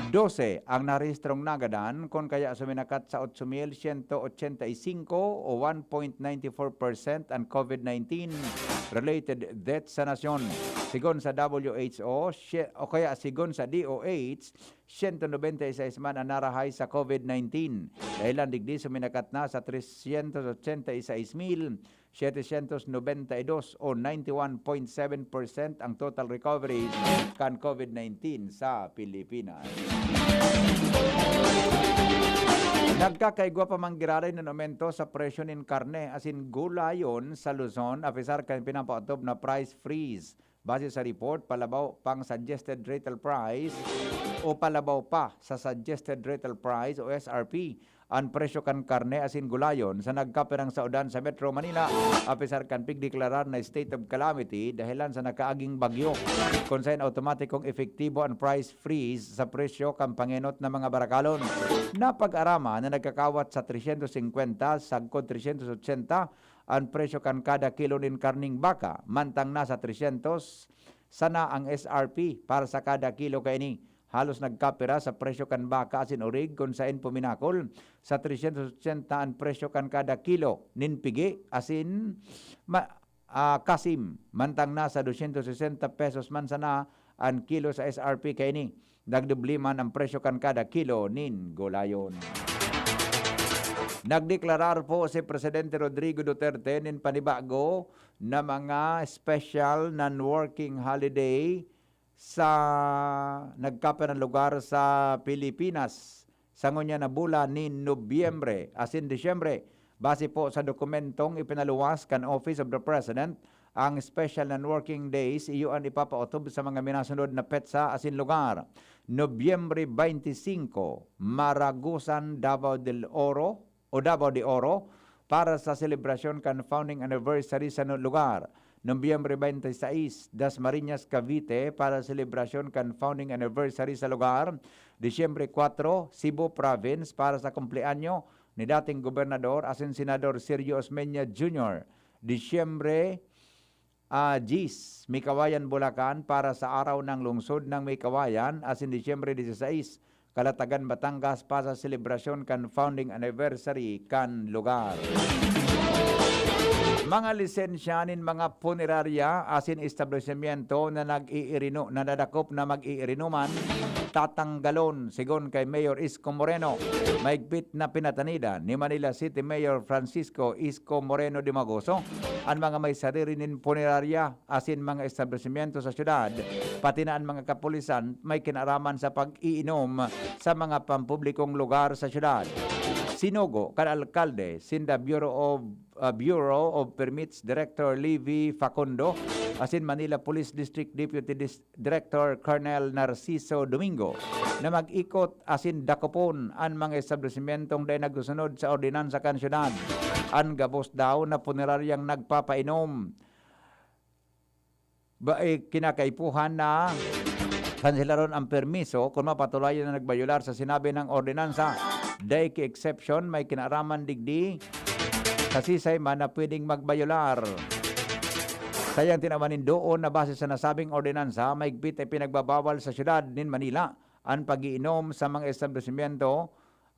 Dose ang narehistrong nagadan, kun kaya suminakat sa otso mil siyento ochenta y singko o one point nine four percent an COVID-nineteen related deaths sa nasyon. Sigon sa W H O, sye-, o kaya sigon sa D O H, siyento nobenta y sais man an narahay sa COVID-nineteen. Dahelan digdi, suminakat na sa tresyentos ochenta y sais mil setecientos nobenta y dos o ninety-one point seven percent ang total recoveries kan COVID-nineteen sa Pilipinas. Nagkakaigwa pa man giraray nin aumento sa presyo nin karne asin gulayon sa Luzon, apisar kan pinapaotob na price freeze. Base sa report, palabaw pang suggested retail price o palabaw pa sa suggested retail price o S R P an presyo kan karne asin gulayon sa nagkapirang saodan sa Metro Manila, apisar kan pigdeklarar na state of calamity dahelan sa nakaaging bagyo, kun saen awtomatikong epektibo an price freeze sa presyo kan pangenot na mga barakalon. Napag-arama na nagkakawat sa tresyentos singkwenta sagkod tresyentos ochenta an presyo kan kada kilo nin karning baka, mantang nasa tresyentos sana ang S R P para sa kada kilo kaini. Halos nagkapira sa presyo kan baka asin orig kun saen puminakol sa tresyentos ochenta an presyo kan kada kilo nin pigi asin ma-, ah, kasim, mantang nasa dosyentos sesenta pesos man sana an kilo sa S R P kaini. Nagdubli man ang presyo kan kada kilo nin gulayon. Nagdeklarar po si Presidente Rodrigo Duterte nin panibago na mga special non-working holiday sa nagkapirang lugar sa Pilipinas sa ngunyan na bulan nin Nobyembre asin Disyembre. Base po sa dokumentong ipinaluwas kan Office of the President, ang special non-working days iyo an ipapaotob sa mga minasunod na petsa asin lugar: Nobyembre twenty-five, Maragusan, Davao del Oro o Davao de Oro, para sa selebrasyon kan founding anniversary sa nu-, lugar. Nobyembre twenty-six, Dasmariñas, Cavite, para sa selebrasyon kan founding anniversary sa lugar. Disyembre kwatro, Cebu Province, para sa kumpleanyo ni dating gobernador asin senador Sergio Osmeña Junior. Disyembre, ah, diyes, Meycauayan, Bulacan, para sa Araw ng Lungsod ng Meycauayan, asin Disyembre disisais, Calatagan, Batangas, para sa selebrasyon kan founding anniversary kan lugar. Mga lisensya nin mga punerarya asin establisimyento na nag-iirino-, na nadakop na mag-iirinoman, tatanggalon, sigon kay Mayor Isko Moreno. Maigpit na pinatanida ni Manila City Mayor Francisco Isko Moreno Dimagoso an mga may sadiri nin punerarya asin mga establisimyento sa syudad, pati na an mga kapulisan may kinaaraman sa pag-iinom sa mga pampublikong lugar sa syudad. Sinugo kan alkalde sinda Bureau of, ah, Bureau of Permits Director Levy Facundo asin Manila Police District Deputy Dis-, Director Colonel Narciso Domingo na mag-ikot asin dakopon an mga establisimyentong dai nagsusunod sa ordinansa kan syudad. An gabos daw na puneraryang nagpapainom, ba, eh, kinakaipuhan na kanselaron ang permiso kun mapatulayan na nagbayolar sa sinabi ng ordinansa. Dai ki exception, may kinaaraman digdi sa sisay man na pwedeng magbayolar. Sayang tinawan nin doon na base sa nasabing ordinansa, maigpit ay pinagbabawal sa syudad nin Manila an pag-iinom sa mga establisimyento,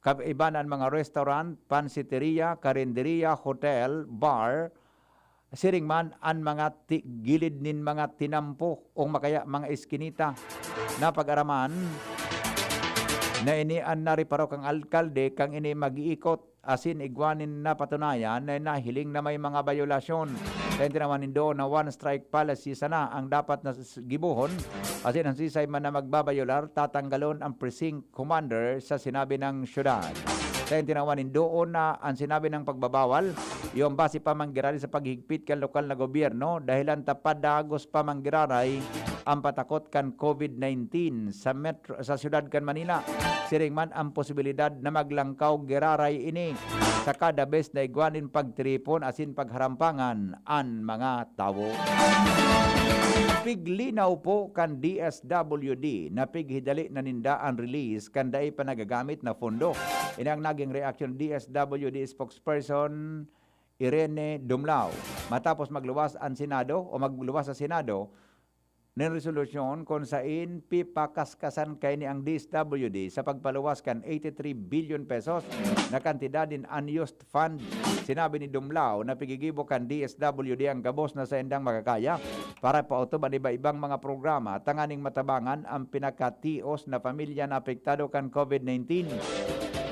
kaiba na an mga restaurant, pansiteria, karinderia, hotel, bar, siring man an mga ti-, gilid nin mga tinampo o makaya mga eskinita na pag-araman na ini an nareparo kan alkalde kan ini mag-iikot asin igwa nin napatunayan na nahiling na may mga bayolasyon. Kaya tinawan nindo na one strike policy sana ang dapat na s-, gibohon, asin ang sisay man na magbabayolar, tatanggalon ang precinct commander sa sinabi ng syudad. Kaya tinawan nindo na ang sinabi ng pagbabawal, yung base pa man giraray sa paghigpit kan lokal na gobyerno, dahilan ta padagos pa man giraray ang patakot kan COVID nineteen sa metro, sa siyudad kan Manila. Siring man ang posibilidad na maglangkaw giraray ini sa kada bes na igwa nin pagtiripon asin pagharampangan an mga tawo. Piglinaw po kan D S W D na pighidali na ninda an release kan dai pa nagagamit na pondo. Ini ang naging reaksyon ni D S W D spokesperson Irene Dumlao matapos magluwas ang Senado o magluwas sa Senado nin resolusyon kun sain pipakaskasan kaini ang D S W D sa pagpaluwas kan eighty-three billion pesos na kantidad nin unused fund. Sinabi ni Dumlao na pigigibo kan D S W D ang gabos na saindang makakaya para pautob an iba-ibang mga programa tanganing matabangan ang pinakatios na pamilya na apektado kan COVID nineteen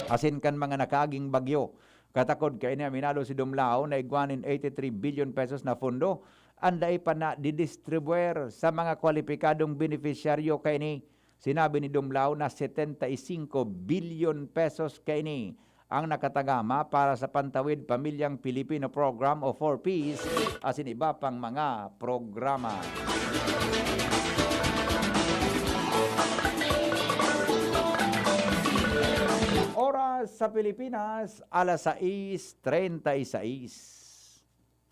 asin kan mga nakaaging bagyo. Katakod kaini, aminado si Dumlao na igwa nin eighty-three billion pesos na pondo an dai pa nadidistribuer sa mga kwalipikadong benepisyaryo kaini. Sinabi ni Dumlao na setenta y cinco billion pesos kaini ang nakatagama para sa Pantawid Pamilyang Pilipino Program o four Ps asin iba pang mga programa. Oras sa Pilipinas, alas sais treinta y seis.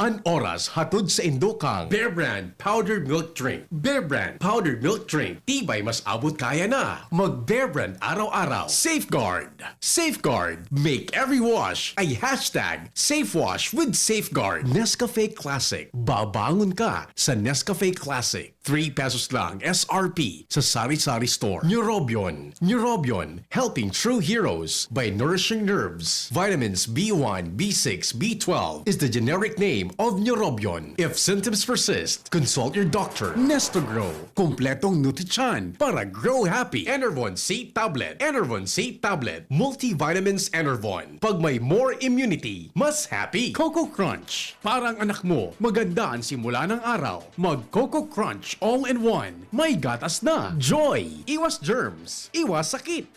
An oras hatod saindo kan Bear Brand Powdered Milk Drink. Bear Brand Powdered Milk Drink, tibay mas abot kaya na. Mag Bear Brand araw-araw. Safeguard. Safeguard. Make every wash a hashtag safe wash with Safeguard. Nescafe Classic. Babangon ka sa Nescafe Classic. Three pesos lang S R P sa sari-sari store. Neurobion. Neurobion, helping true heroes by nourishing nerves. Vitamins B one, B six, B twelve is the generic name of Neurobion. If symptoms persist, consult your doctor. Nestogro, kompletong nutrisyon para grow happy. Enervon C tablet. Enervon C tablet. Multivitamins Enervon. Pag may more immunity, mas happy. Coco Crunch. Parang anak mo, maganda ang simula ng araw. Mag Coco Crunch all in one. May gatas na. Joy. Iwas germs. Iwas sakit.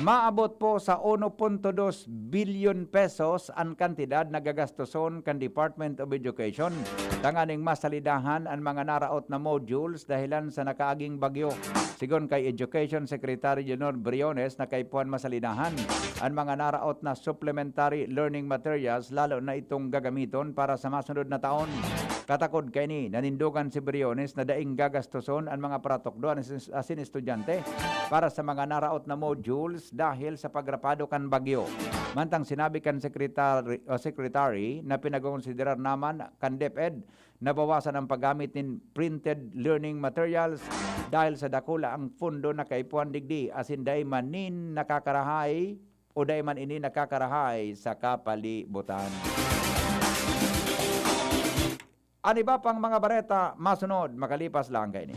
Maabot po sa uno punto dos bilyon pesos an kantidad na gagastoson kan Department of Education tanganing masalidahan an mga naraot na modules dahilan sa nakaaging bagyo. Sigon kay Education Secretary Leonor Briones na kaipuhan masalidahan an mga naraot na supplementary learning materials, lalo na itong gagamiton para sa masunod na taon. Katakod kaini, nanindogan si Briones na daing gagastoson an mga paratukdo asin estudyante para sa mga naraot na modules dahil sa pagrapado kan bagyo. Mantang sinabi kan secretary, o secretary na pinagonsiderar naman kan DepEd na bawasan ang paggamit nin printed learning materials dahil sa dakula ang pondo na kaipuhan digdi asin dai man nin nakakarahay o dai man ini nakakarahay sa kapalibutan. An iba pang mga bareta masunod makalipas lang kaini.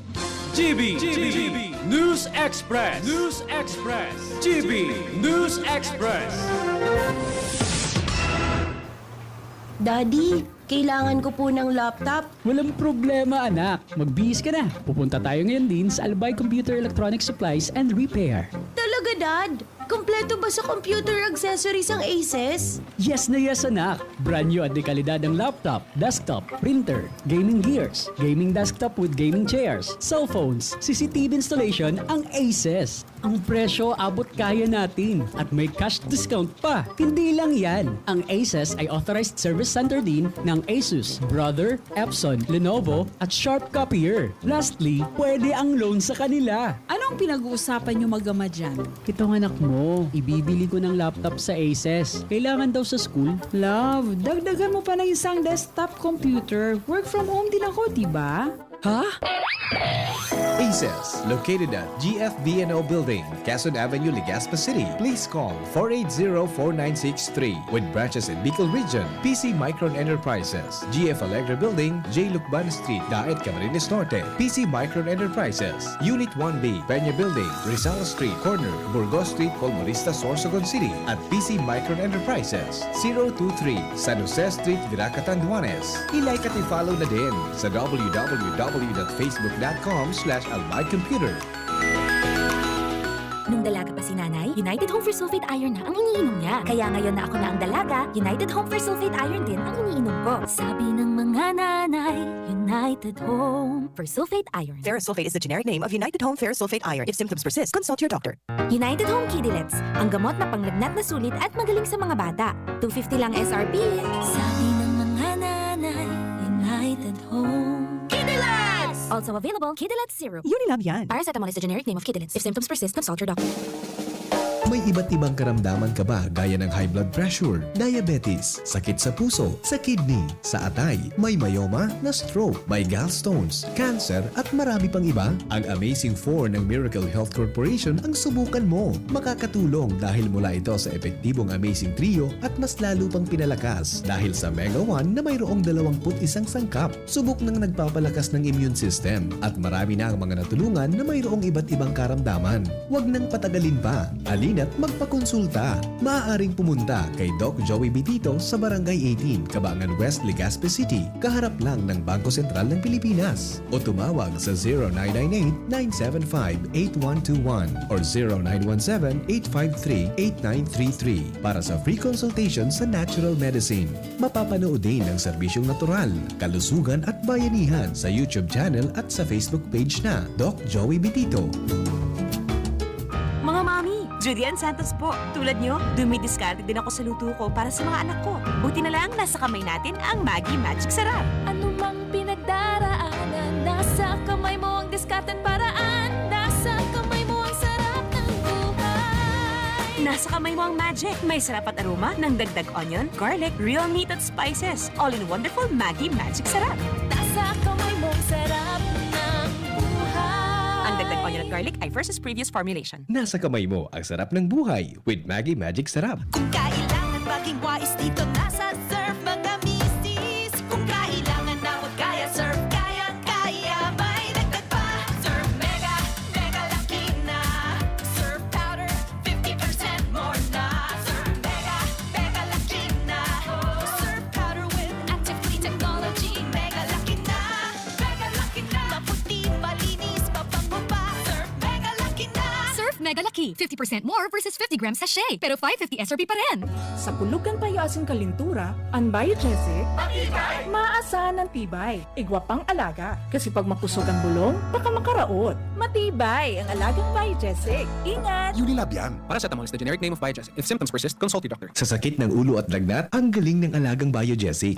G B, G B, News Express, News Express, G B News Express. Daddy, kailangan ko po ng laptop. Walang problema, anak. Magbihis ka na. Pupunta tayo ngayon din sa Albay Computer Electronic Supplies and Repair. Talaga, Dad? Kompleto ba sa computer accessories ang Aces? Yes na yes, anak! Brand new at dekalidad ang laptop, desktop, printer, gaming gears, gaming desktop with gaming chairs, cellphones, C C T V installation ang Aces. Ang presyo, abot kaya natin at may cash discount pa. Hindi lang yan, ang Aces ay authorized service center din ng Asus, Brother, Epson, Lenovo at Sharp Copier. Lastly, pwede ang loan sa kanila. Anong pinag-uusapan niyo mag-ama dyan? Itong anak mo, ibibili ko ng laptop sa Aces. Kailangan daw sa school. Love, dagdagan mo pa ng isang desktop computer. Work from home din ako, di ba? Ha? Aces, located at G F B and O Building, Quezon Avenue, Legazpi City. Please call four eight zero, four nine six three. With branches in Bicol Region, P C Micron Enterprises, G F Alegre Building, J Lucban Street, Daet, Camarines Norte, P C Micron Enterprises, Unit one B, Peña Building, Rizal Street, corner, Burgos Street, Polmorista, Sorsogon City, at P C Micron Enterprises, zero two three, San Jose Street, Virac, Catanduanes. I-like at i-follow na din sa w w w dot facebook dot com slash albay computer. Nung dalaga pa si nanay, United Home Fersulfate Iron na ang iniinom niya. Kaya ngayon na ako na ang dalaga, United Home Fersulfate Iron din ang iniinom ko. Sabi ng mga nanay, United Home Fersulfate Iron. Ferrosulfate is the generic name of United Home Ferrosulfate Iron. If symptoms persist, consult your doctor. United Home Kidilets, ang gamot na panglagnat na sulit at magaling sa mga bata. Two fifty lang S R P. Sabi ng mga nanay, United Home Kidilets! Also available, Kidilets Syrup. Unilab yan. Paracetamol is the generic name of Kidilets. If symptoms persist, consult your doctor. May iba't ibang karamdaman ka ba gaya ng high blood pressure, diabetes, sakit sa puso, sa kidney, sa atay, may myoma, na-stroke, may gallstones, cancer, at marami pang iba? Ang Amazing four ng Miracle Health Corporation ang subukan mo. Makakatulong dahil mula ito sa epektibong Amazing Trio at mas lalo pang pinalakas dahil sa Mega one na mayroong dalawang put isang sangkap. Subok nang nagpapalakas ng immune system at marami na ang mga natulungan na mayroong iba't ibang karamdaman. Huwag nang patagalin pa. Halina't magpakonsulta. Maaaring pumunta kay Doc Joey Bitito sa Barangay eighteen, Cabangan West, Legazpi City, kaharap lang ng Bangko Sentral ng Pilipinas. O tumawag sa zero nine nine eight, nine seven five, eight one two one or zero nine one seven, eight five three, eight nine three three para sa free consultation sa natural medicine. Mapapanood din ang serbisyong natural, kalusugan at bayanihan sa YouTube channel at sa Facebook page na Doc Joey Bitito. Mga mami, Judy Ann Santos po. Tulad nyo, dumidiskarte din ako sa luto ko para sa mga anak ko. Buti na lang, nasa kamay natin ang Maggi Magic Sarap. Ano mang pinagdaraanan, nasa kamay mo ang diskarte at paraan. Nasa kamay mo ang sarap ng buhay. Nasa kamay mo ang magic. May sarap at aroma ng dagdag onion, garlic, real meat at spices. All in wonderful Maggi Magic Sarap. Nasa kamay mo ang sarap ng buhay. Ang dagdag onion at garlic ay versus previous formulation. Nasa kamay mo ang sarap ng buhay with Maggi Magic Sarap. Kung kailangan maging wais dito, nasa Surf mga misis. Kung kailangan na huwag kaya, Surf kayang-kaya. May dagdag pa, Surf Mega, Mega Laki na. Surf Powder, fifty percent more na. Surf Mega, Mega Laki na. Surf Powder with active clean technology. Mega Laki na, Mega Laki na. Maputi, malinis, mabango pa. Surf Mega Laki na. Surf Pega Laki, fifty percent more versus fifty grams sachet, pero five fifty S R P pa rin. Sa pulugan payo asin kalintura, an Biogesic, matibay! Maasahan an tibay. Igwa pang alaga, kasi pag makusog ang bulong, baka makaraot. Matibay ang alagang Biogesic. Ingat! Unilab yan. Paracetamol is the generic name of Biogesic. If symptoms persist, consult your doctor. Sa sakit ng ulo at lagnat, ang galing ng alagang Biogesic.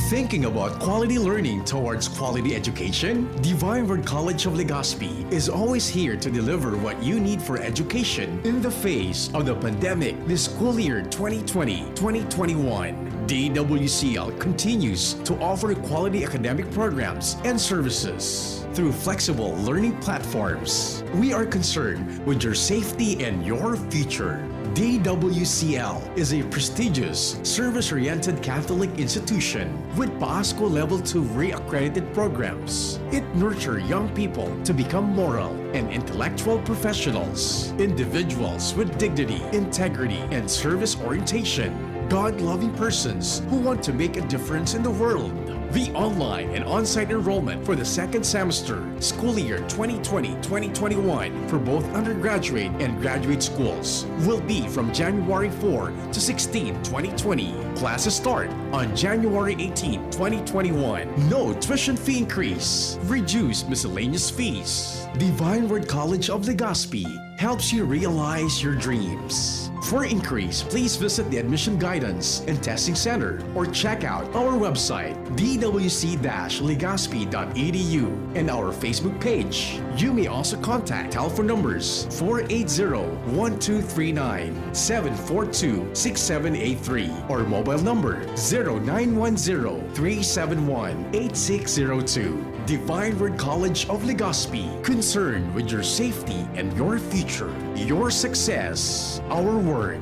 Thinking about quality learning towards quality education? Divine Word College of Legazpi is always here to deliver what you need for education in the face of the pandemic this school year twenty twenty, twenty twenty-one. D W C L continues to offer quality academic programs and services through flexible learning platforms. We are concerned with your safety and your future. D W C L is a prestigious, service-oriented Catholic institution with PASCO Level two re-accredited programs. It nurtures young people to become moral and intellectual professionals, individuals with dignity, integrity, and service orientation, God-loving persons who want to make a difference in the world. The online and on-site enrollment for the second semester, school year twenty twenty, twenty twenty-one, for both undergraduate and graduate schools will be from January four to sixteen, twenty twenty. Classes start on January eighteen, twenty twenty-one. No tuition fee increase. Reduced miscellaneous fees. Divine Word College of Legazpi helps you realize your dreams. For inquiries, please visit the Admission Guidance and Testing Center or check out our website, d w c dash legazpi dot e d u, and our Facebook page. You may also contact telephone numbers four eight zero, one two three nine, seven four two, six seven eight three, or mobile number zero nine one zero, three seven one, eight six zero two. Divine Word College of Legazpi, concerned with your safety and your future, your success, our word.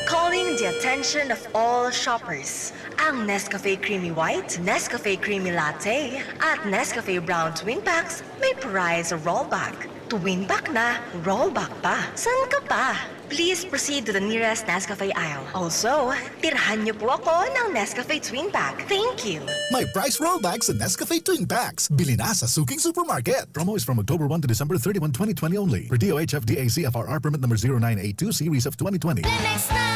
Calling the attention of all shoppers. Ang Nescafe Creamy White, Nescafe Creamy Latte, at Nescafe Brown Twin Packs may prize rollback. Twin Pack na, rollback pa. San ka pa? Please proceed to the nearest Nescafe aisle. Also, tirhan niyo po ako ng Nescafe Twin Pack. Thank you! May price rollback sa Nescafe Twin Packs. Bili na sa suking supermarket. Promo is from October one to December thirty-one, twenty twenty only. Per D O H F D A C F R R permit number zero nine eight two series of twenty twenty. Lemex na!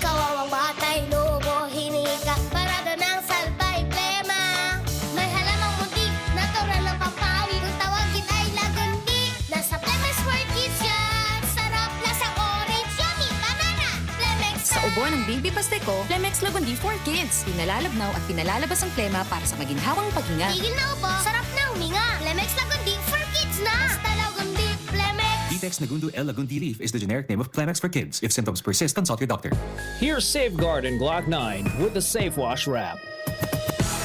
Kawawang batay, lobo, hinika, parada ng salbay, plema. May halamang muntik, natural ng pampawi. Kung tawagin ay lagundi, nasa Plemex for Kids yan. Sarap, lasang orange, yummy, banana. Plemex Sa na! Ubo ng Bimbi Pasteco, Plemex Lagundi for Kids. Pinalalabnaw at pinalalabas ang plema para sa maginhawang paghinga. Tigil na ubo, sarap na huminga. Plemex Lagundi for Kids na! Basta Lagundi, Plemex! Ditex Nagundo L Lagundi Leaf is the generic name of Plemex for Kids. If symptoms persist, consult your doctor. Here's Safeguard and Glock nine with the Safe Wash Wrap.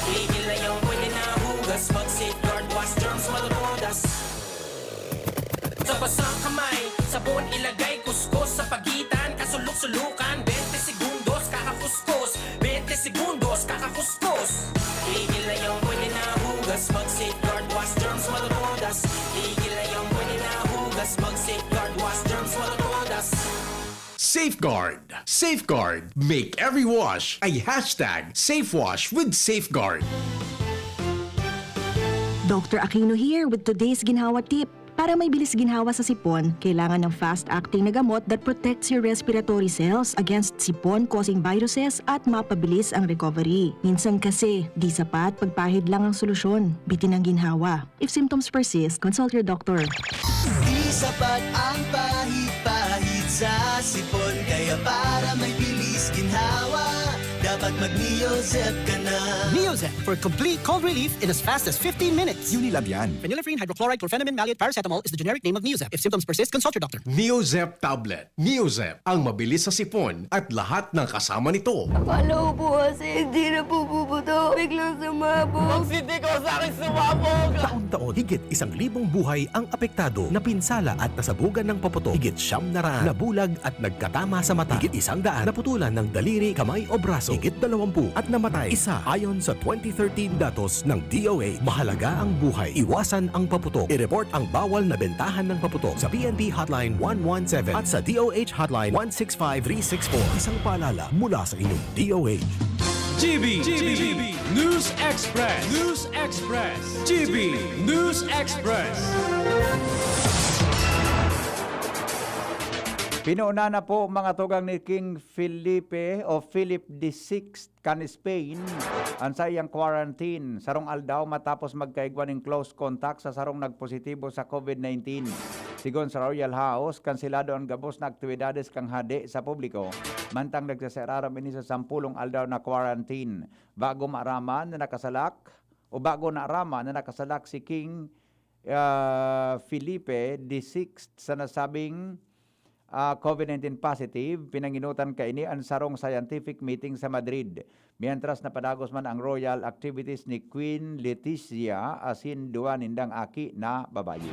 Tigil na yung pwede na hugas, mag-Safeguard, wash germs, matutudas. Sa basang kamay, sabon ilagay, kuskus sa pagitan, kasulok-sulukan, twenty segundos, kakakuskus, twenty segundos, kakakuskus. Tigil na yung pwede na hugas, mag-Safeguard, wash germs, matutudas. Tigil na yung pwede na hugas, mag-Safeguard, wash germs, matutudas. Safeguard. Safeguard. Make every wash a hashtag safe wash with Safeguard. Doctor Aquino here with today's Ginhawa Tip. Para may bilis ginhawa sa sipon, kailangan ng fast-acting na gamot that protects your respiratory cells against sipon-causing viruses at mapabilis ang recovery. Minsan kasi, di sapat pagpahid lang ang solusyon. Bitin ang ginhawa. If symptoms persist, consult your doctor. Di sapat ang pahid-pahid sa sipon, kaya para may bilis ginhawa, dapat mag-Neozep ka na. Neozep for complete cold relief in as fast as fifteen minutes. Unilab yan. Phenylephrine, hydrochloride, chlorphenamine, maleate, paracetamol is the generic name of Neozep. If symptoms persist, consult your doctor. Neozep tablet. Neozep, ang mabilis sa sipon at lahat ng kasama nito. Akala ko po kasi hindi na po bubuto. Biglang sumabog. Ang sindi ko sa akin sumabog! Taon-taon, higit isang libong buhay ang apektado, napinsala at nasabugan ng paputok. Higit siyam na raan nabulag at nagkatama sa mata. Higit isang daan naputulan ng daliri, kamay o braso. Higit dalawampu at namatay. Isa. Ayon sa twenty thirteen datos ng D O H, mahalaga ang buhay. Iwasan ang paputok. I-report ang bawal na bentahan ng paputok sa P N P Hotline one one seven at sa D O H Hotline one six five three six four. Isang paalala mula sa inyong D O H. G B, G B, News Express, News Express, G B News Express. Pinoona na po, mga tugang, ni King Felipe o Philip the Sixth kan Spain an saiyang quarantine, sarong aldaw matapos magkaigwa nin close contact sa sarong nagpositibo sa COVID nineteen. Sigon sa Royal House, kanselado an gabos na aktibidades kan hade sa publiko, mantang nagsasararom ini sa sampulong aldaw na quarantine. Bago maaraman na nakasalak, o bago naaraman na nakasalak si King, ah, Felipe the Sixth sa nasabing, ah, COVID nineteen positive, pinanginutan kaini an sarong scientific meeting sa Madrid, mientras napadagos man ang royal activities ni Queen Letizia asin duwa nindang aki na babayi.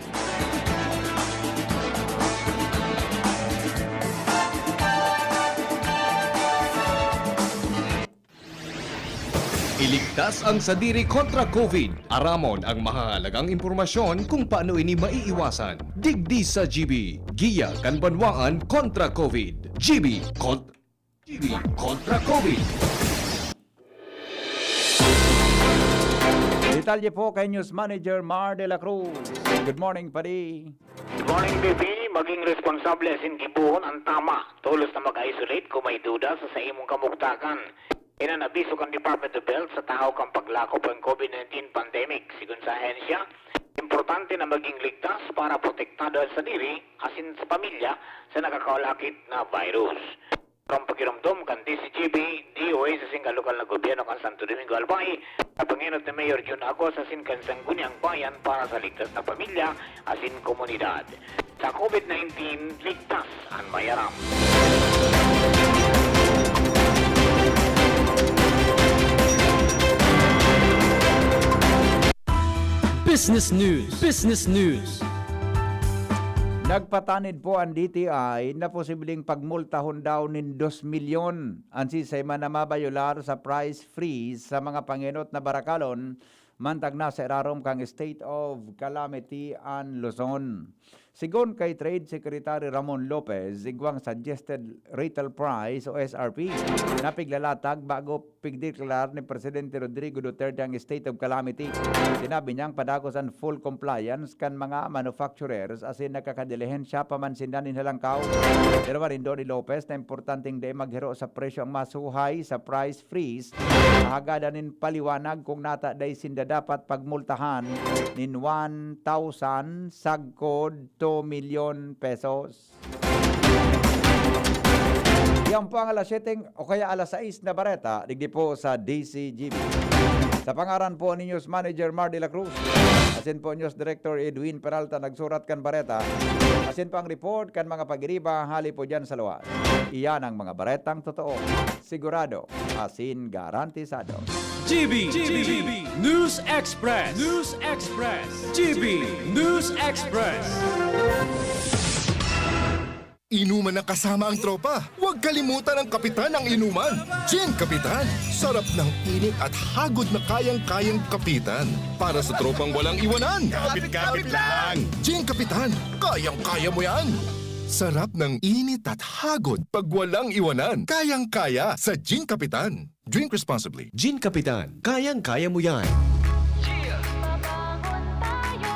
Iligtas ang sadiri kontra COVID. Aramon ang mahahalagang impormasyon kung paano ini maiiwasan. Digdi sa G B, Giya kan Banwaan kontra COVID. G B kont-, G B kontra COVID. Detalye po kay News Manager Mar de la Cruz. Good morning, padi. Good morning, B P. Maging responsable asin gibohon an tama. Tolos na mag-isolate kung may duda sa, sa imong kamugtakan. Iyan an abiso kan Department of Health sa tahaw kan paglakop kan COVID nineteen pandemic. Sigon sa ahensya, importante na maging ligtas para protektado an sadiri asin sa pamilya sa nakakaulakit na virus. Kan pagiromdom kan D C G B, D O H asin kan lokal na gobyerno kan Santo Domingo, Albay, sa pangenot ni Mayor Jun Agos asin kan Sangguniang Bayan para sa Ligtas na Pamilya asin Komunidad. Sa COVID nineteen, ligtas an mayaram. Business News. Business News. Nagpatanid po ang D T I na posibleng pagmultahon daw nin dos milyon an siisay man na mabayolar sa price freeze sa mga pangenot na barakalon mantang nasa irarom kan state of calamity an Luzon. Sigon kay Trade Secretary Ramon Lopez, igwang suggested retail price o S R P na piglalatag bago pigdeklar ni Presidente Rodrigo Duterte ang state of calamity. Sinabi niyang padagos an full compliance kan mga manufacturers asin nagkakadilihensya pa man sinda nin halangkaw. Pero marindol ni Lopez na importanteng dai maghiro sa presyo ang masuhay sa price freeze. Hahagadan nin paliwanag kung nata dai sinda dapat pagmultahan nin one thousand sagkod two milyon pesos. Yan po ang alas siyete o kaya alas sais na bareta, digdi po sa D C G B. Sa pangaran po ni News Manager Mar de la Cruz, asin po News Director Edwin Peralta nagsurat kan bareta, asin po ang report kan mga pagiriba hali po dyan sa luwas. Iyan ang mga baretang totoo, sigurado, asin garantisado. G B, G B, News Express, News Express, G B, News Express. Inuman na kasama ang tropa. Huwag kalimutan ang kapitan ng inuman. Gin Kapitan. Sarap ng init at hagod na kayang-kayang kapitan. Para sa tropang walang iwanan. Kapit-kapit lang. Gin Kapitan. Kayang-kaya mo yan. Sarap ng init at hagod pag walang iwanan. Kayang-kaya sa Gin Kapitan. Drink responsibly. Gin Kapitan, kayang-kaya mo yan. Babangon tayo.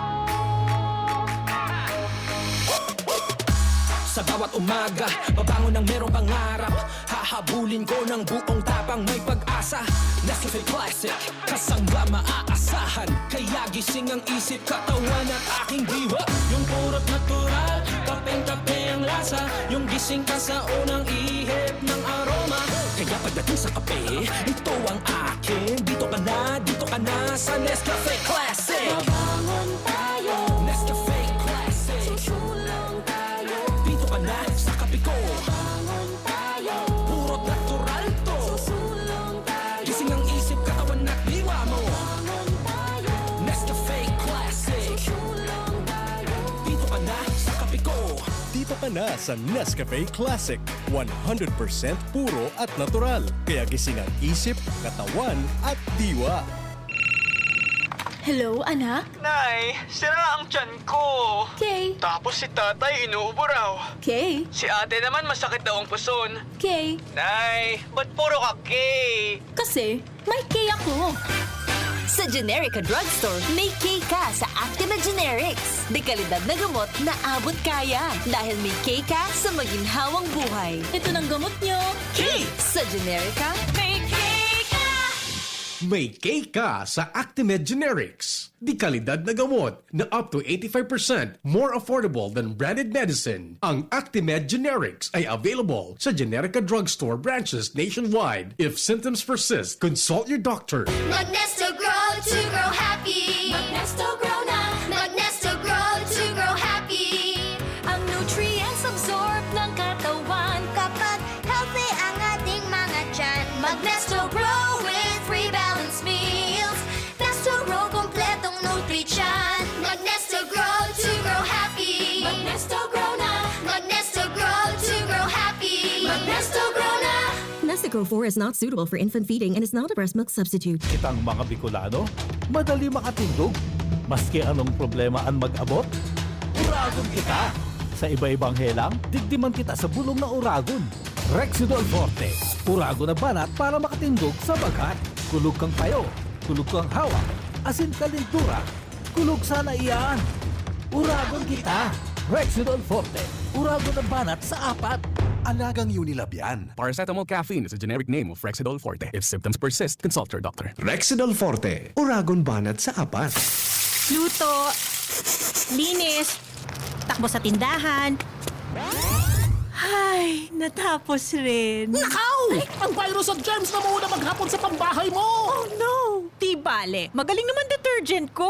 Sa bawat umaga, babangon ng merong pangarap. Hahabulin ko ng buong tapang, may pag-asa. Nescafe Classic, kasangga maaasahan. Kaya gising ang isip, katawan at aking diwa. Yung purot natural, kapeng-kape ang lasa. Yung gising ka sa unang ihip ng aroma. Kaya pagdating sa kape, ito ang akin. Dito ka na, dito ka na sa Nescafe Classic. Babangon tayo. Nescafe Classic. Susulong tayo. Dito ka na sa kape ko. Babangon tayo. Puro natural to. Susulong tayo. Gising ang isip, katawan at diwa mo. Babangon tayo. Nescafe Classic. Susulong tayo. Dito ka na sa kape ko. Dito ka na sa Nescafe Classic, one hundred percent puro at natural. Kaya gising ang isip, katawan, at diwa. Hello, anak? Nay, sira ang tiyan ko. Kay? Tapos si tatay inuubo raw. Kay? Si ate naman masakit daw ang puson. Kay? Nay, ba't puro ka kay? Kasi may Kay ako. Sa Generica Drugstore, may K ka sa Actimed Generics. De kalidad na gamot na abot kaya. Dahil may K ka sa maginhawang buhay. Ito ng gamot nyo. K! Sa Generica, may K ka! May K ka sa Actimed Generics. De kalidad na gamot na up to eighty-five percent more affordable than branded medicine. Ang Actimed Generics ay available sa Generica Drugstore branches nationwide. If symptoms persist, consult your doctor. Magnesto Grow to grow happy. Magnesto Grow na. Magnesto Grow to grow happy. Ang nutrients absorb ng katawan. Kapag healthy ang ating mga tiyan. Magnesto Grow with three balanced meals. Nesto Grow, kompletong nutrisyon. Magnesto Grow to grow happy. Magnesto Grow na. Magnesto Grow to grow happy. Magnesto Grow na. Nestico four is not suitable for infant feeding and is not a breast milk substitute. Kitang mga Bicolano, madali makatindog. Maski anong problema an mag-abot, uragon kita! Sa iba-ibang helang, digdi man kita sa bulong na uragon. Rexidol Forte, uragon na banat para makatindog sa bagat. Kulog kang payo, kulog kang hawak, asin kalindura. Kulog sana iyan! Uragon kita! Rexidol Forte, uragon na banat sa apat. Alagang Unilab yan. Paracetamol caffeine is a generic name of Rexidol Forte. If symptoms persist, consult your doctor. Rexidol Forte, uragon banat sa apat. Luto, linis, takbo sa tindahan. Ay, natapos rin. Nakaw! Ang virus at germs na muna maghapon sa pambahay mo! Oh no! Di bale, magaling naman detergent ko.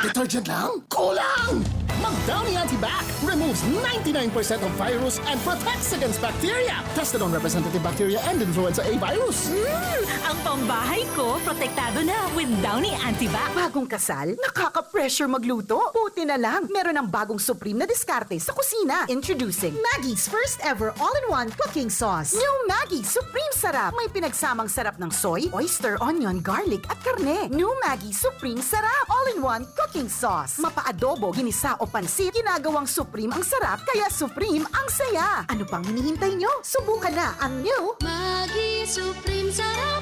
Detergent lang? Kulang! Mag Downy Antibac removes ninety-nine percent of virus and protects against bacteria. Tested on representative bacteria and influenza A virus. Hmm, ang pambahay ko protektado na with Downy Antibac. Bagong kasal? Nakaka-pressure magluto? Buti na lang, meron ng bagong supreme na diskarte sa kusina. Introducing Maggie's first ever all-in-one cooking sauce. New Maggi Supreme Sarap. May pinagsamang sarap ng soy, oyster, onion, garlic at karne. New Maggi Supreme Sarap. All-in-one cooking sauce. Mapa-adobo, ginisa o pansit, ginagawang supreme ang sarap, kaya supreme ang saya. Ano pang hinihintay nyo? Subukan na ang new Maggi Supreme Sarap.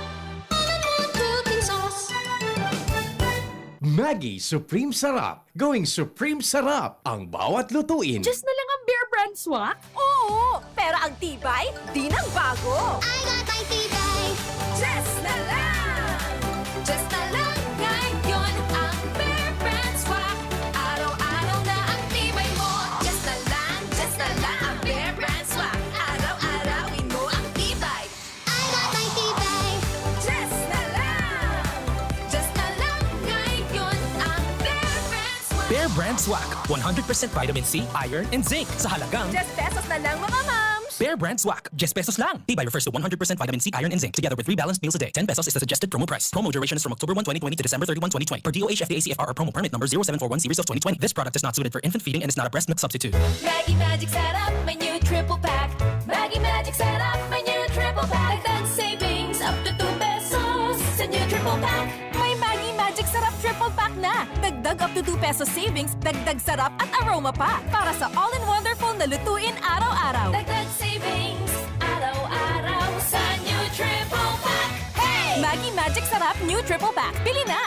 All-in-one cooking sauce. Maggi Supreme Sarap. Gawing Supreme Sarap ang bawat lutuin. Diyos na lang ang Bear Brand Swak? Oo! Pero ang tibay, di nang bago. I got my tibay. Diyos na lang! Diyos na lang ngayon ang Bear Brand Swak. Araw-araw na ang tibay mo. Diyos na lang, Diyos na lang ang Bear Brand Swak. Araw-arawin mo ang tibay. I got my tibay. Diyos na lang! Diyos na lang ngayon ang Bear Brand Swak. Bear Brand Swak, one hundred percent vitamin C, iron, and zinc sa halagang Diyes pesos na lang, mga mams! Bear Brand Swak, diyes pesos lang. Tibay refers to one hundred percent vitamin C, iron, and zinc, together with three balanced meals a day. Ten pesos is the suggested promo price. Promo duration is from October one, twenty twenty to December thirty-one, twenty twenty, per D O H F D A C F R or promo permit number zero seven four one series of twenty twenty. This product is not suited for infant feeding and is not a breast milk substitute. Maggi Magic Sarap, may new triple pack. Maggi Magic Sarap, may new triple pack. Dagdag savings up to two pesos sa new triple pack. May Maggi Magic Sarap triple pack na. Dagdag up to two pesos savings, dagdag sarap at aroma pa. Para sa all-in-wonderful na lutuin araw-araw. Dagdag savings, araw-araw sa new triple pack. Hey! Maggi Magic Sarap new triple pack. Bili na!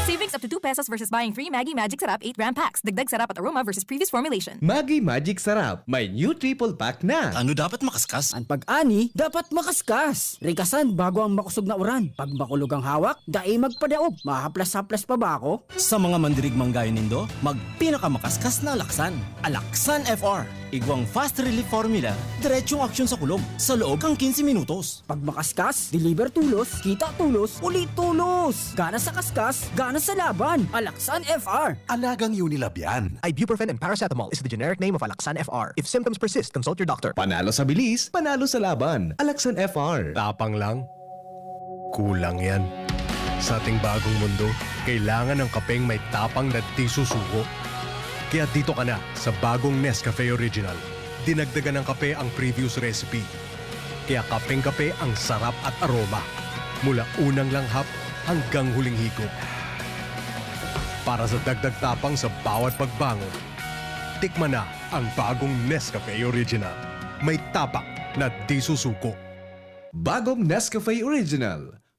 Savings up to two pesos versus buying three Maggi Magic Sarap eight gram packs. Dagdag sarap at aroma versus previous formulation. Maggi Magic Sarap, may new triple pack na. Ano dapat makaskas? An pag-ani dapat makaskas. Rikasan bago ang makosog na uran. Pag makulog ang hawak, dai magpadaog. Mahaplas-haplas pa ba ako? Sa mga mandirigmang gayo nindo, magpinakamakaskas na alaksan. Alaksan F R. Igwang fast relief formula, diretsong aksyon sa kulog, sa loob kan quince minutos. Pag makaskas, deliver tulos, kita tulos, uli tulos! Gana sa kaskas, gana sa laban! Alaksan F R! Alagang Unilab yan. Ibuprofen and paracetamol is the generic name of Alaxan F R. If symptoms persist, consult your doctor. Panalo sa bilis, panalo sa laban. Alaxan F R. Tapang lang. Kulang yan. Sa ating bagong mundo, kailangan ng kapeng may tapang na di susuko. Kaya dito ka na sa bagong Nescafe Original. Dinagdagan ng kape ang previous recipe. Kaya kapeng-kape ang sarap at aroma. Mula unang langhap hanggang huling higop. Para sa dagdag tapang sa bawat pagbangon, tikman na ang bagong Nescafe Original. May tapang na di susuko. Bagong Nescafe Original.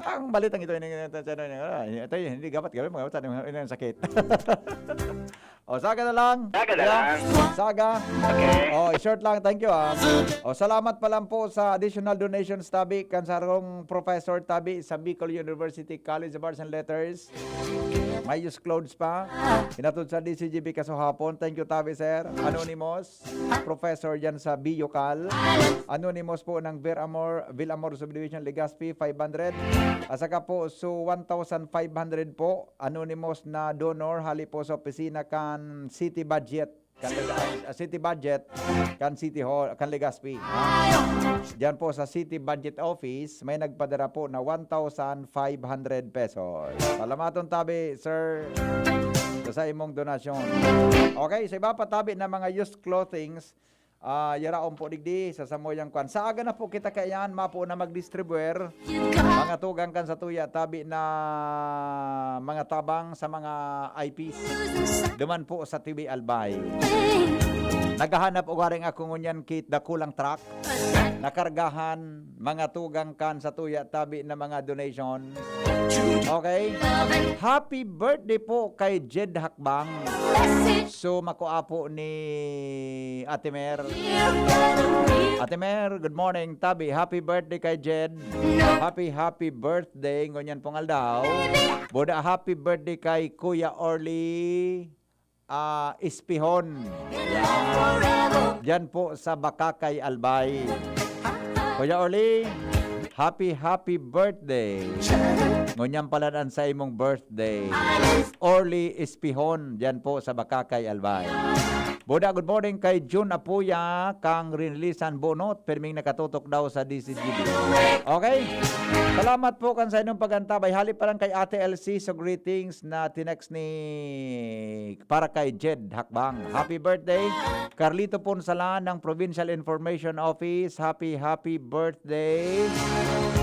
Ang balitang ito, ini-, ito, ito, ito, ito, hindi dapat gawin, mga ito, ito, sakit. O, saga na lang. Saga na lang. Saga. Okay. O, short lang. Thank you, ah. O, salamat pa lang po sa additional donations, tabi, kan sarong professor, tabi, sa Bicol University College of Arts and Letters. May used clothes pa. Hinatod sa D C G B kasuhapon. Thank you, tabi, sir. Anonymous. Professor dyan sa Biocal. Anonymous po ng Villamor, Villamor Subdivision, Legazpi, five hundred. At saka po, so, one thousand five hundred po. Anonymous na donor, hali po sa opisina kan City Budget. Kan Leg-, ah, City Budget, kan City Hall, kan Legazpi. Diyan po sa City Budget Office, may nagpadara po na one thousand five hundred pesos. Salamaton tabi, sir, sa, sa imong donasyon. Okay, sa iba pa tabi na mga used clothings, ah, yaraon po digdi sa samuyang kwan. Sa aga na po kita kaiyan, mapo na magdistribuer. Mga tugang kan sa tuya, tabi na mga tabang sa mga I Ps. Duman po sa T V Albay. Naghahanap ugaring ako ngunyan kit dakulang truck. Nakargahan, mga tugang kan sa tuya, tabi na mga donation. Okay? Happy birthday po kay Jed Hakbang. So, makua po ni Ate Mer. Ate Mer, good morning. Tabi, happy birthday kay Jed. Happy, happy birthday, ngunyan pong aldaw. Buda, happy birthday kay Kuya Orly, ah, Espihon. Diyan po sa Bakakay, Albay. Kuya Orly, happy, happy birthday. Ngunyan pala an sa imong birthday. Orly Espihon, diyan po sa Bakakay, Albay. Buda, good morning kay Jun Apuya, kang Rinilisan Bunot, pirming nakatutok daw sa D C G B. Okay? Salamat po kan sa inyong pag-antabay. Hali pa lang kay Ate L C, so greetings na tinext ni, para kay Jed Hakbang. Happy birthday, Carlito Punsalan ng Provincial Information Office. Happy, happy birthday.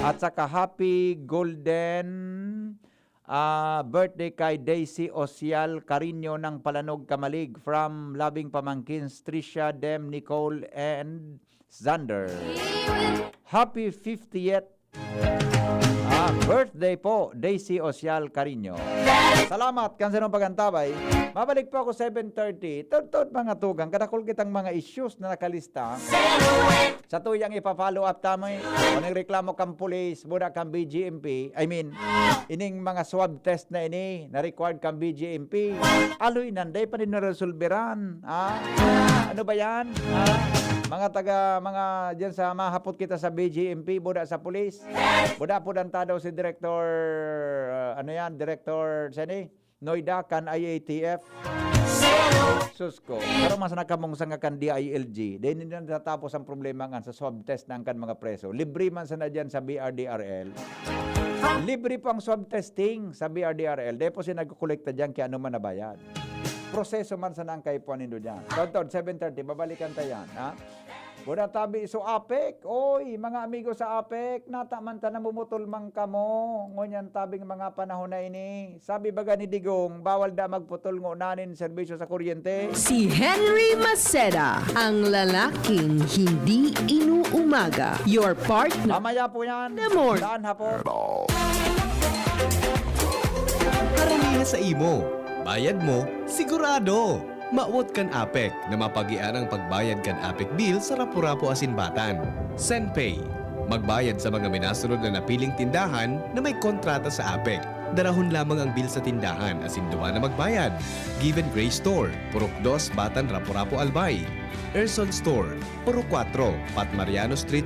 At saka happy golden Ah, birthday kay Daisy Osial Carino ng Palanog, Camalig, from loving pamangkins Tricia, Dem, Nicole, and Xander. Happy fiftieth, ah, birthday po, Daisy Osial Carino. Salamat kan sa inyong pag-antabay. Mabalik po ako seven thirty. Tod-tod, mga tugang, kadakol kitang mga issues na nakalista. Sa tuyang ipa-follow up ta mo, eh. Kung nagreklamo kang pulis, buda kang B G M P, I mean, ining mga swab test na ini, na required kang B G M P. Aloy nanday pa rin naresolberan. Ah, ano ba yan? Ah, mga taga, mga dyan sa mahapot kita sa B G M P, buda sa pulis. Buda po danta daw si Director, ah, ano yan, Director, saan eh? Noida kan I A T F. Sus ko. Pero mas nakamong sa nga kan D I L G. Dahil hindi na natatapos ang problema nga sa swab test ng kan mga preso. Libre man sana dyan sa B R D R L. Libre po ang swab testing sa B R D R L. Dahil po siya nagkukolekta dyan kaya ano man nabayad. Proseso man sana ang kaipuan nindo dyan. Tontod, seven thirty, babalikan ta yan. Ha? Buda tabi so APEC. Oy, mga amigo sa APEC, nata man ta namumutol man kamo. Ngunyan tabing mga panahon na ini. Sabi baga ni Digong, bawal da magputol ngonanin serbisyo sa kuryente. Si Henry Maceda, ang lalaking hindi inuumaga. Your partner. Mamaya po yan. The morning. Daan hapon. Karamihan sa imo. Bayad mo, sigurado. Mawot kan APEC na mapagian ang pagbayad kan APEC bill sa Rapu-Rapu asin Batan. SenPay. Magbayad sa mga minasunod na napiling tindahan na may kontrata sa APEC. Darahon lamang ang bill sa tindahan asin duman na magbayad. Given Grace Store, Purok dos, Batan, Rapu-Rapu, Albay. Erson Store, Purok kwatro, Pat Mariano Street,